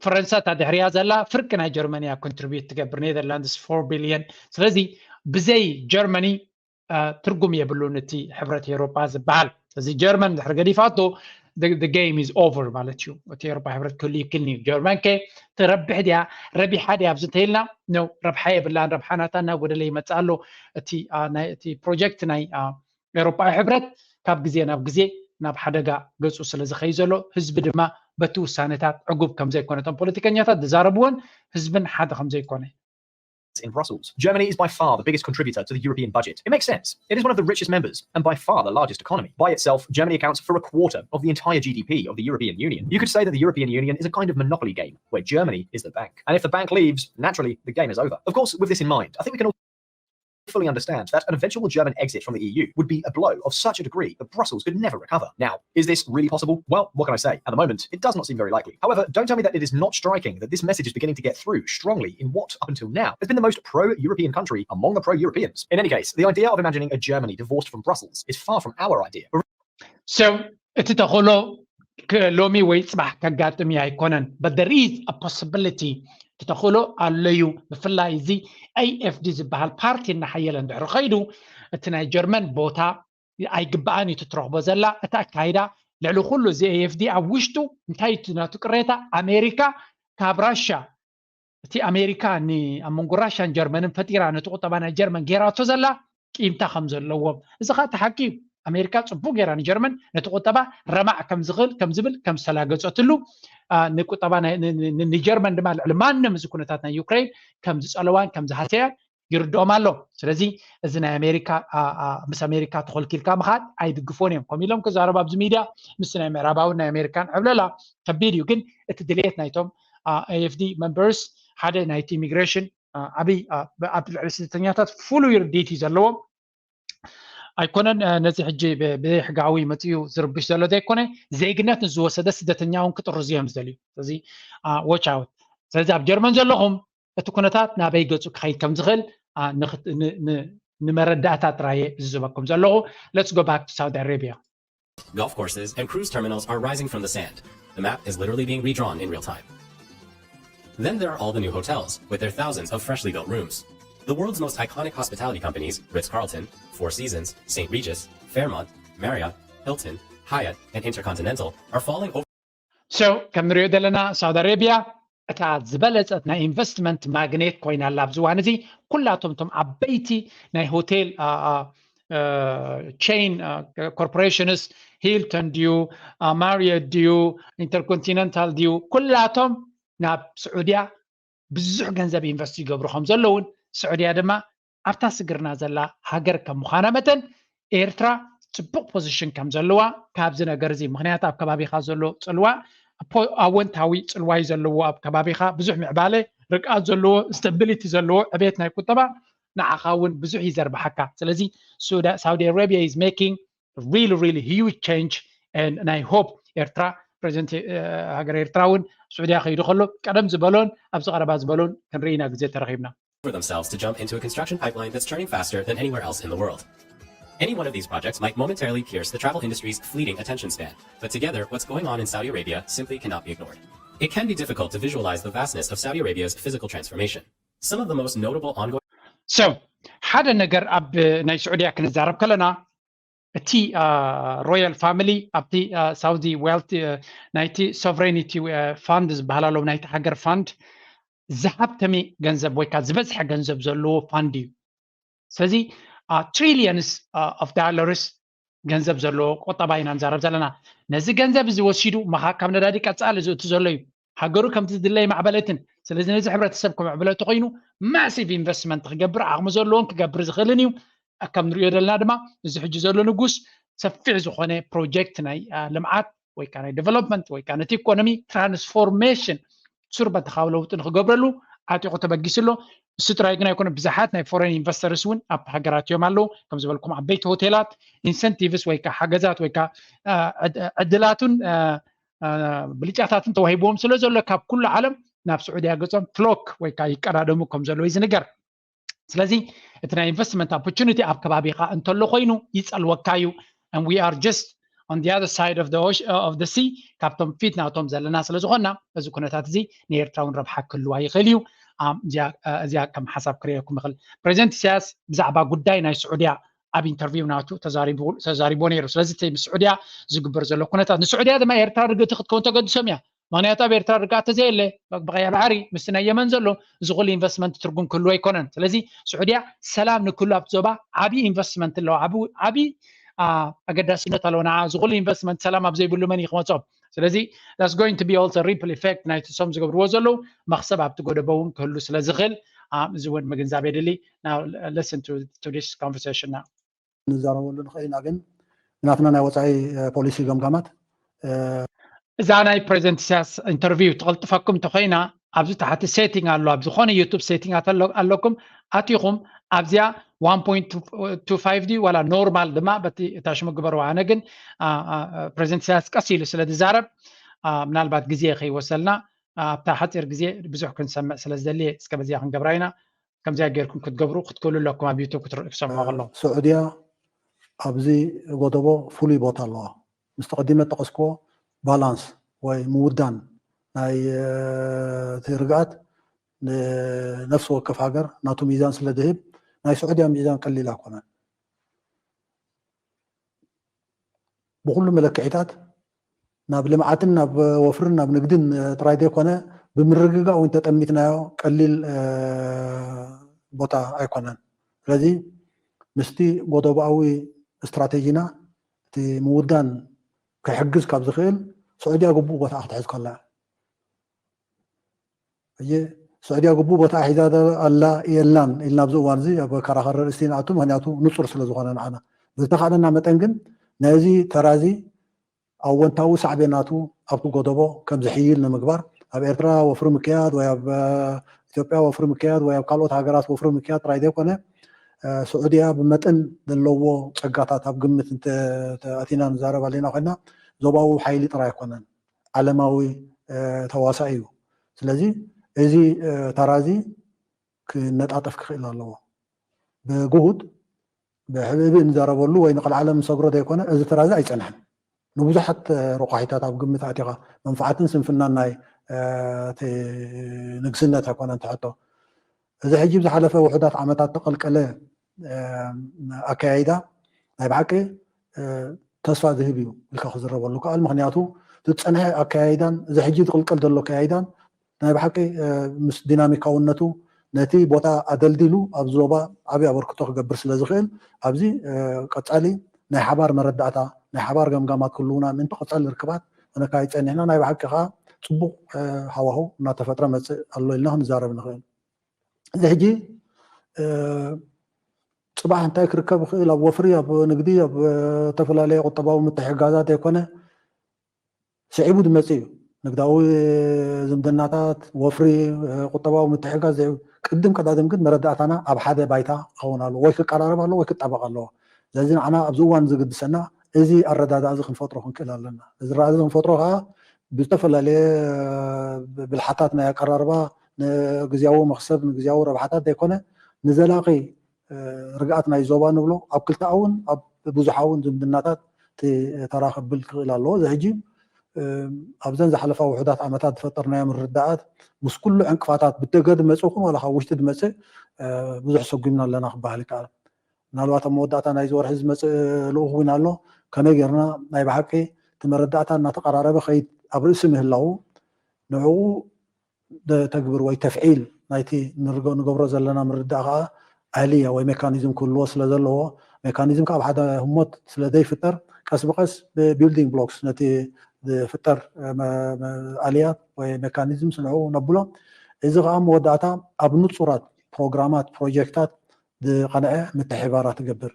ፈረንሳ እታ ድሕሪያ ዘላ ፍርቂ ናይ ጀርመን እያ contribute ትገብር፣ ኔዘርላንድስ four billion። ስለዚ ብዘይ ጀርመኒ ትርጉም የብሉን እቲ ሕብረት ኤውሮጳ ዝበሃል። ስለዚ ጀርመን ድሕሪ ገዲፋቶ game is over ማለት እዩ። እቲ ኤሮፓ ሕብረት ክህሉ ይክልኒ እዩ። ጀርመን ከ ትረብሕ ድያ ረቢሓ ድያ ኣብዚ እንተይልና ነው። ረብሓ የብላን። ረብሓ ናታ እናጎደለ ይመፅእ ኣሎ። እቲ ፕሮጀክት ናይ ኤሮፓ ሕብረት ካብ ግዜ ናብ ግዜ ናብ ሓደጋ ገፁ ስለ ዝኸይ ዘሎ ህዝቢ ድማ በቲ ውሳነታት ዕጉብ ከምዘይኮነ እቶም ፖለቲከኛታት ዝዛረብዎን ህዝብን ሓደ ከምዘይኮነ in Brussels. Germany is by far the biggest contributor to the European budget. It makes sense. It is one of the richest members and by far the largest economy. By itself, Germany accounts for a quarter of the entire G D P of the European Union. You could say that the European Union is a kind of monopoly game where Germany is the bank. And if the bank leaves, naturally, the game is over. Of course, with this in mind, I think we can all fully understand that an eventual German exit from the E U would be a blow of such a degree that Brussels could never recover. Now, is this really possible? Well, what can I say? At the moment, it does not seem very likely. However, don't tell me that it is not striking that this message is beginning to get through strongly in what, up until now, has been the most pro-European country among the pro-Europeans. In any case, the idea of imagining a Germany divorced from Brussels is far from our idea. So, እቲ ተኽእሎ ሎሚ ወይ ፅባሕ ከጋጥም እዩ ኣይኮነን። But there is a possibility። እቲ ተኽእሎ ኣሎ እዩ። ብፍላይ እዚ A F D ዝበሃል ፓርቲ እናሓየለ እንድሕር ኸይዱ እቲ ናይ ጀርመን ቦታ ኣይግባኣን እዩ ትትረኽቦ ዘላ። እቲ ኣካይዳ ልዕሊ ኩሉ እዚ A F D ኣብ ውሽጡ እንታይ እዩ ናቱ ቅሬታ? ኣሜሪካ ካብ ራሻ እቲ ኣሜሪካ ኣብ መንጎ ራሻን ጀርመንን ፈጢራ ነቲ ቁጠባ ናይ ጀርመን ጌራቶ ዘላ ቂምታ ከም ዘለዎም። እዚ ኸዓ እቲ ሓቂ እዩ። ኣሜሪካ ፅቡቅ ጌራ ንጀርመን ነቲ ቁጠባ ረማዕ ከም ዝኽእል ከም ዝብል ከም ዝተላገፀትሉ ንቁጠባ ንጀርመን ድማ ልዕሊ ማንም እዚ ኩነታት ናይ ዩክሬን ከም ዝፀለዋን ከም ዝሃሰያን ይርድኦም ኣሎ። ስለዚ እዚ ናይ ኣሜሪካ ምስ ኣሜሪካ ተኾልኪልካ ምኻድ ኣይድግፎን እዮም። ከምኡ ኢሎም ክዛረቡ ኣብዚ ሚድያ ምስ ናይ ምዕራባውን ናይ ኣሜሪካን ዕብለላ ከቢድ እዩ። ግን እቲ ድሌት ናይቶም A F D members ሓደ ናይቲ ኢሚግሬሽን ዓብይ ኣብ ልዕሊ ስደተኛታት ፍሉይ ርድኢት እዩ ዘለዎም። ኣይኮነን ነዚ ሕጂ ብዘይሕጋዊ መፅኡ ዝርብሽ ዘሎ ዘይኮነ ዜግነት ንዝወሰደ ስደተኛ እውን ክጥርዙ እዮም ዝደልዩ። ስለዚ watch out። ስለዚ ኣብ ጀርመን ዘለኹም እቲ ኩነታት ናበይ ገፁ ክኸይድ ከም ዝኽእል ንመረዳእታ ጥራየ ዝዝበኩም ዘለኹ። Let's go back to Saudi Arabia. Golf courses and cruise terminals are rising from the sand. The map is literally being redrawn in real time. Then there are all the new hotels, with their thousands of freshly built rooms. The world's most iconic hospitality companies, Ritz Carlton, Four Seasons, Saint Regis, Fairmont, Marriott, Hilton, Hyatt, and Intercontinental, are falling over. So ከም ንሪኦ ዘለና ሳውዲ ኣረቢያ እታ ዝበለፀት ናይ ኢንቨስትመንት ማግኔት ኮይና ኣላ። ኣብዚ እዋን እዚ ኩላቶም እቶም ዓበይቲ ናይ ሆቴል chain corporations፣ ሂልተን ድዩ፣ ማሪዮት ድዩ፣ ኢንተርኮንቲነንታል ድዩ፣ ኩላቶም ናብ ስዑድያ ብዙሕ ገንዘብ ኢንቨስት ይገብሩ ከም ዘለውን ስዑድያ ድማ ኣብታ ስግርና ዘላ ሃገር ከም ምዃና መጠን ኤርትራ ፅቡቕ ፖዚሽን ከም ዘለዋ ካብዚ ነገር እዚ፣ ምክንያቱ ኣብ ከባቢኻ ዘሎ ፅልዋ ኣወንታዊ ፅልዋ እዩ ዘለዎ። ኣብ ከባቢኻ ብዙሕ ምዕባለ ርግኣት ዘለዎ፣ ስታቢሊቲ ዘለዎ ዕቤት ናይ ቁጠባ ንዓኻ እውን ብዙሕ እዩ ዘርብሓካ። ስለዚ ሳውዲ ኣረቢያ is making really really huge change and I hope ኤርትራ ፕሬዚደንት ሃገር ኤርትራ እውን ስዑድያ ከይዱ ከሎ ቀደም ዝበሎን ኣብዚ ቀረባ ዝበሎን ክንርኢ ኢና ግዜ ተረኺብና። for themselves to jump into a construction pipeline that's turning faster than anywhere else in the world. Any one of these projects might momentarily pierce the travel industry's fleeting attention span, but together, what's going on in Saudi Arabia simply cannot be ignored. It can be difficult to visualize the vastness of Saudi Arabia's physical transformation. Some of the most notable ongoing So ሓደ ነገር ኣብ ናይ ስዑድያ ክንዛረብ ከለና እቲ ሮያል ፋሚሊ ኣብቲ ሳውዲ ዌልት ናይቲ ሶቨሬኒቲ ፋንድ ዝበሃል ኣሎ፣ ናይቲ ሃገር ፋንድ ዝሃብተመ ገንዘብ ወይ ከዓ ዝበዝሐ ገንዘብ ዘለዎ ፋንድ እዩ። ስለዚ ትሪሊየንስ ኦፍ ዳለርስ ገንዘብ ዘለዎ ቁጠባ ኢና ንዛረብ ዘለና። ነዚ ገንዘብ እዚ ወሲዱ መኻ ካብ ነዳዲ ቀፃሊ ዝእቱ ዘሎ እዩ። ሃገሩ ከምቲ ዝድለ ኣይማዕበለትን። ስለዚ ነዚ ሕብረተሰብ ከመዕብሎ እንተኾይኑ ማሲቭ ኢንቨስትመንት ክገብር ዓቕሚ ዘለዎን ክገብር ዝኽእልን እዩ። ከም ንሪኦ ዘለና ድማ እዚ ሕጂ ዘሎ ንጉስ ሰፊሕ ዝኾነ ፕሮጀክት ናይ ልምዓት ወይ ከዓ ናይ ዲቨሎፕመንት ወይ ከዓ ነቲ ኢኮኖሚ ትራንስፎርሜሽን ሱር በተኻዊ ለውጢ ንክገብረሉ ዓጢቑ ተበጊሱ ኣሎ። እሱ ጥራይ ግን ኣይኮነ፣ ብዙሓት ናይ ፎሬን ኢንቨስተርስ እውን ኣብቲ ሃገራት እዮም ኣለዉ። ከም ዝበልኩም ዓበይቲ ሆቴላት ኢንሰንቲቭስ ወይ ከዓ ሓገዛት ወይ ከዓ ዕድላቱን ብልጫታትን ተዋሂብዎም ስለ ዘሎ ካብ ኩሉ ዓለም ናብ ስዑድያ ገፆም ፍሎክ ወይ ከዓ ይቀዳደሙ ከም ዘለዉ እዩ ዝንገር። ስለዚ እቲ ናይ ኢንቨስትመንት ኦፖርቹኒቲ ኣብ ከባቢኻ እንተሎ ኮይኑ ይፀልወካ እዩ። And we are just on the other side of the sea ካብቶም ፊት ናቶም ዘለና ስለ ዝኾንና እዚ ኩነታት እዚ ንኤርትራ እውን ረብሓ ክህልዋ ይኽእል እዩ። እዚኣ ከም ሓሳብ ክርእየኩም ይኽእል። ፕሬዚደንት ኢሳያስ ብዛዕባ ጉዳይ ናይ ስዑድያ ኣብ ኢንተርቪው ናቱ ተዛሪቡ- ተዛሪቦ ነይሩ። ስለዚ እቲ ምስ ስዑድያ ዝግበር ዘሎ ኩነታት ንስዑድያ ድማ ኤርትራ ርግእቲ ክትከውን ተገድሶም እያ። ምክንያቱ ኣብ ኤርትራ ርግኣት ተዘየለ፣ በ- ብቐያ ባሕሪ ምስቲ ናይ የመን ዘሎ እዚ ኩሉ ኢንቨስትመንት ትርጉም ክህልዎ ኣይኮነን። ስለዚ ስዑድያ ሰላም ንክህሉ ኣብቲ ዞባ ዓብዪ ኢንቨስትመንት ኣለዎ፣ ዓብ- ዓብዪ አ፣ ኣገዳስነት ኣለዎ። ንዓ እዚ ኩሉ ኢንቨስትመንት ሰላም ኣብ ዘይብሉ መን እዩ ክመፅኦም? ስለዚ that's going to be also ripple effect ናይቲ ሶም ዝገብርዎ ዘለዉ መኽሰብ ኣብቲ ጎደቦ እውን ክህሉ ስለ ዝኽእል አ፣ እዚ እውን ምግንዛብ የድሊ። Now listen to, to this conversation now. ንዛረበሉ ንኽእል ኢና፣ ግን ናትና ናይ ወፃኢ ፖሊሲ ገምጋማት እዛ ናይ ፕሬዚደንት ኢሳያስ ኢንተርቪው ትቐልጥፈኩም እንተኮይና ኣብዚ ታሕቲ ሴቲንግ ኣሎ። ኣብ ዝኾነ ዩቱብ ሴቲንግ ኣለኩም፣ ኣቲኹም ኣብዚኣ one point two five ዲ ዋላ ኖርማል ድማ በቲ እታ ሽሙ ግበርዋ። ኣነ ግን ፕሬዚደንት ኢሳያስ ቀስ ኢሉ ስለ ዝዛረብ ምናልባት ግዜ ከይወሰልና ኣብታ ሓፂር ግዜ ብዙሕ ክንሰምዕ ስለ ዝደልየ እስከ በዚኣ ክንገብራ ኢና። ከምዚኣ ጌርኩም ክትገብሩ ክትክእሉ ኣለኩም። ኣብ ዩቱብ ክትሰምዑ ከለኹም ስዑድያ ኣብዚ ጎደቦ ፍሉይ ቦታ ኣለዋ። ምስቲ ቀዲመ ጠቐስክዎ ባላንስ ወይ ምውዳን ናይ እቲ ርግኣት ንነፍሲ ወከፍ ሃገር ናቱ ሚዛን ስለ ዝህብ ናይ ስዑድያ ሚዛን ቀሊል ኣይኮነን። ብኩሉ መለክዒታት ናብ ልምዓትን ናብ ወፍርን ናብ ንግድን ጥራይ ዘይኮነ ብምርግጋእ እውን ተጠሚትናዮ ቀሊል ቦታ ኣይኮነን። ስለዚ ምስቲ ጎደቦኣዊ ስትራቴጂና እቲ ምውዳን ክሕግዝ ካብ ዝኽእል ስዑድያ ግቡእ ቦታ ክትሕዝ ከላ ሕጂ ስዑድያ ግቡእ ቦታ ሒዛ ኣላ የላን ኢልና ኣብዚ እዋን እዚ ኣብ ከራኸሪ ርእሲ ንኣቱ፣ ምክንያቱ ንፁር ስለ ዝኾነ ንዓና። ብዝተኻእለና መጠን ግን ነዚ ተራዚ ኣወንታዊ ሳዕቤናቱ ኣብቲ ጎደቦ ከም ዝሕይል ንምግባር ኣብ ኤርትራ ወፍሪ ምክያድ ወይ ኣብ ኢትዮጵያ ወፍሪ ምክያድ ወይ ኣብ ካልኦት ሃገራት ወፍሪ ምክያድ ጥራይ ዘይኮነ ስዑድያ ብመጠን ዘለዎ ፀጋታት ኣብ ግምት ኣቲና ንዛረብ ኣለና ኮይና ዞባዊ ሓይሊ ጥራይ ኣይኮነን። ዓለማዊ ተዋሳኢ እዩ። ስለዚ እዚ ተራዚ ክነጣጠፍ ክኽእል ኣለዎ። ብግሁድ ብሕብእብእ ንዛረበሉ ወይ ንቐልዓለም ንሰግሮ ዘይኮነ እዚ ተራዚ ኣይፀንሐን። ንብዙሓት ረቋሒታት ኣብ ግምት ኣቲኻ መንፋዓትን ስንፍናን ናይ ንግስነት ኣይኮነን ትሕቶ። እዚ ሕጂ ብዝሓለፈ ውሑዳት ዓመታት ተቐልቀለ ኣካያይዳ ናይ ብሓቂ ተስፋ ዝህብ እዩ ኢልካ ክዝረበሉ ከኣል። ምክንያቱ ዝፀንሐ ኣካያይዳን እዚ ሕጂ ዝቕልቀል ዘሎ ኣካያይዳን ናይ ብሓቂ ምስ ዲናሚካውነቱ ነቲ ቦታ ኣደልዲሉ ኣብዚ ዞባ ዓብዪ ኣበርክቶ ክገብር ስለ ዝኽእል ኣብዚ ቀፃሊ ናይ ሓባር መረዳእታ ናይ ሓባር ገምጋማት ክህልውና ምእንቲ ቀፃሊ ርክባት ክነካይድ ፀኒሕና። ናይ ብሓቂ ከዓ ፅቡቕ ሃዋህው እናተፈጥረ መፅእ ኣሎ ኢልና ክንዛረብ ንኽእል። እዚ ሕጂ ፅባሕ እንታይ ክርከብ ይኽእል ኣብ ወፍሪ ኣብ ንግዲ ኣብ ዝተፈላለዩ ቁጠባዊ ምትሕግጋዛት ዘይኮነ ስዒቡ ዝመፅእ እዩ። ንግዳዊ ዝምድናታት ወፍሪ ቁጠባዊ ምትሕግጋዝ ቅድም ቀዳድም ግን መረዳእታና ኣብ ሓደ ባይታ ክኸውን ኣለዎ ወይ ክቀራረብ ኣለዎ ወይ ክጣበቕ ኣለዎ። ስለዚ ንዓና ኣብዚ እዋን ዝግድሰና እዚ ኣረዳድኣ እዚ ክንፈጥሮ ክንክእል ኣለና። እዚ ራእዚ ክንፈጥሮ ከዓ ብዝተፈላለየ ብልሓታት ናይ ኣቀራርባ ንግዝያዊ መክሰብ ንግዝያዊ ረብሓታት ዘይኮነ ንዘላቒ ርግኣት ናይ ዞባ ንብሎ ኣብ ክልተኣውን ኣብ ብዙሓውን ዝምድናታት ተራ ክብል ክኽእል ኣለዎ። እዚ ሕጂ ኣብዘን ዝሓለፋ ውሑዳት ዓመታት ዝፈጠርናዮ ምርድዳኣት ምስ ኩሉ ዕንቅፋታት ብደገ ዝመፅእ ይኹን ዋላ ካብ ውሽጢ ዝመፅእ ብዙሕ ሰጉምና ኣለና ክበሃል ይከኣል። ምናልባት ኣብ መወዳእታ ናይዚ ወርሒ ዝመፅእ ልኡኽ እውን ኣሎ። ከመይ ጌርና ናይ ብሓቂ እቲ መረዳእታ እናተቐራረበ ከይድ ኣብ ርእሲ ምህላው ንዕኡ ተግብር ወይ ተፍዒል ናይቲ ንገብሮ ዘለና ምርዳእ ከዓ ኣልያ ወይ ሜካኒዝም ክህልዎ ስለ ዘለዎ ሜካኒዝም ካብ ሓደ ህሞት ስለ ዘይፍጠር ቀስ ብቀስ ብቢልዲንግ ብሎክስ ነቲ ዝፍጠር ኣልያት ወይ ሜካኒዝም ስንዕኡ ነብሎ። እዚ ከዓ መወዳእታ ኣብ ንፁራት ፕሮግራማት ፕሮጀክታት ዝቐንዐ ምትሕባራት ትገብር።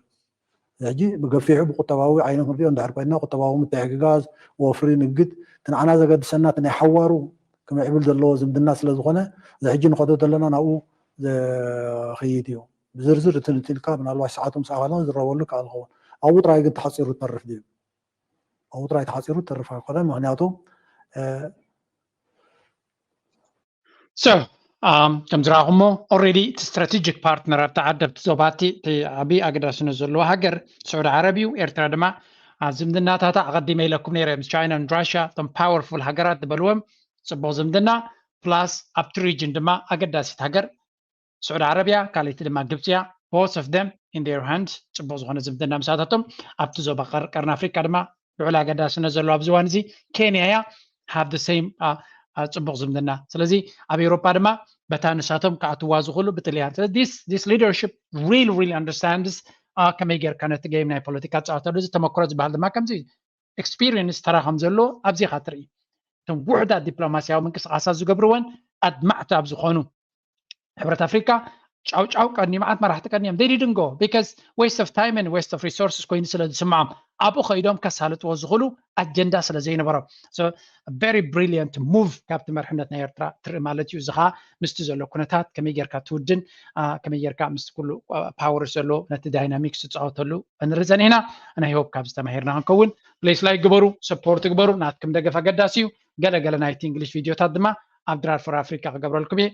ሕጂ ብገፊሑ ብቁጠባዊ ዓይነ ክንሪኦ እንድሕር ኮይና ቁጠባዊ ምትሕግጋዝ ወፍሪ ንግድ እቲ ንዓና ዘገድሰና እቲ ናይ ሓዋሩ ክምዕብል ዘለዎ ዝምድና ስለ ዝኾነ እዚ ሕጂ ንኸዶ ዘለና ናብኡ ዘኸይድ እዩ። ብዝርዝር ትንትንካ ምናልባት ሰዓቱ ምስ ኣኸልና ዝረበሉ ይከኣል ኸውን። ኣብኡ ጥራይ ግን ተሓፂሩ ተርፍ ድዩ? ኣብኡ ጥራይ ተሓፂሩ ተርፍ ኣይኮነ። ምክንያቱ So ከም ዝረኣኹሞ ኦልሬዲ እቲ ስትራቴጂክ ፓርትነር ኣብቲ ዓዲ ኣብቲ ዞባቲ እቲ ዓብዪ ኣገዳስነት ዘለዎ ሃገር ስዑዲ ዓረብ እዩ። ኤርትራ ድማ ዝምድናታታ ኣቐዲመ ኢለኩም ነይረ ምስ ቻይና ን ራሽያ እቶም ፓወርፉል ሃገራት ዝበልዎም ፅቡቕ ዝምድና ፕላስ ኣብቲ ሪጅን ድማ ኣገዳሲት ሃገር ስዑዲ ዓረብያ ካልኣይቲ ድማ ግብፂ እያ። both of them in their hand ጽቡቕ ዝኾነ ዝምድና ምሳታቶም ኣብቲ ዞባ ቀርኒ ኣፍሪካ ድማ ልዑል ኣገዳስነት ዘለዎ ኣብዚ ዋን እዚ ኬንያ እያ። Have the same ጽቡቕ ዝምድና። ስለዚ ኣብ ኤውሮፓ ድማ በታ ንሳቶም ክኣትዋ ዝኽእሉ ብጥልያን። This leadership really really understands ከመይ ጌርካ ነቲ game ናይ ፖለቲካ ፃወተሉ። እዚ ተመክሮ ዝበሃል ድማ ከምዚ experience ተራ ከም ዘለዎ ኣብዚ ኢኻ ትርኢ። እቶም ውሕዳት ዲፕሎማሲያዊ ምንቅስቃሳት ዝገብርወን ኣድማዕቲ ኣብ ዝኾኑ ሕብረት ኣፍሪካ ጫው ጫው ቀኒ መዓት መራሕቲ ቀኒዮም they didn't go because waste of time and waste of resources ኮይኑ ስለ ዝስምዖም ኣብኡ ከይዶም ከሳልጥዎ ዝኽእሉ ኣጀንዳ ስለ ዘይነበሮም። So very brilliant move ካብቲ መርሕነት ናይ ኤርትራ ትርኢ ማለት እዩ። እዚ ከዓ ምስቲ ዘሎ ኩነታት ከመይ ጌርካ ትውድን ከመይ ጌርካ ምስ ኩሉ power ዘሎ ነቲ dynamics ትፃወተሉ ንርኢ ጸኒሕና። And I hope ካብዚ ተማሂርና ክንከውን። Please like ግበሩ፣ support ግበሩ። ናትኩም ደገፍ ኣገዳሲ እዩ። ገለ ገለ ናይቲ English ቪድዮታት ድማ ኣብ ድራር for Africa ክገብረልኩም እየ።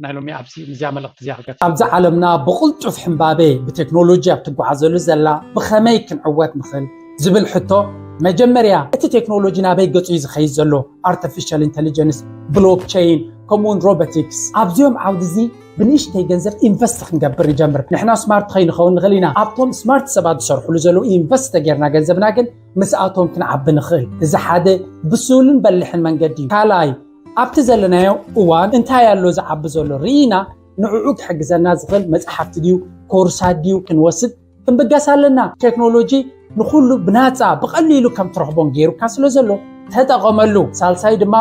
ናይ ሎሚ ኣብዚ ምዝያ መልእክቲ እዚኣ ክገጽ ኣብዛ ዓለምና ብቕልጡፍ ሕምባቤ ብቴክኖሎጂ ኣብ ትጓዓዘሉ ዘላ ብኸመይ ክንዕወት ንኽእል ዝብል ሕቶ መጀመርያ እቲ ቴክኖሎጂ ናበይ ገጹ እዩ ዝኸይድ ዘሎ? Artificial intelligence፣ blockchain፣ ከምኡውን robotics ኣብዚኦም ዓውዲ እዚ ብንእሽተይ ገንዘብ ኢንቨስት ክንገብር ንጀምር። ንሕና ስማርት ከይንኸውን ንኽእል ኢና። ኣብቶም ስማርት ሰባት ዝሰርሕሉ ዘለዉ ኢንቨስት ተጌርና ገንዘብና ግን ምስኣቶም ክንዓቢ ንኽእል። እዚ ሓደ ብሱልን በሊሕን መንገዲ እዩ። ካልኣይ ኣብቲ ዘለናዮ እዋን እንታይ ኣሎ ዝዓቢ ዘሎ ርኢና ንዕኡ ክሕግዘና ዝኽእል መፅሓፍቲ ድዩ ኮርሳት ድዩ ክንወስድ ክንብገስ ኣለና። ቴክኖሎጂ ንኹሉ ብናፃ ብቐሊሉ ከም ትረኽቦን ገይሩካ ስለ ዘሎ ተጠቐመሉ። ሳልሳይ ድማ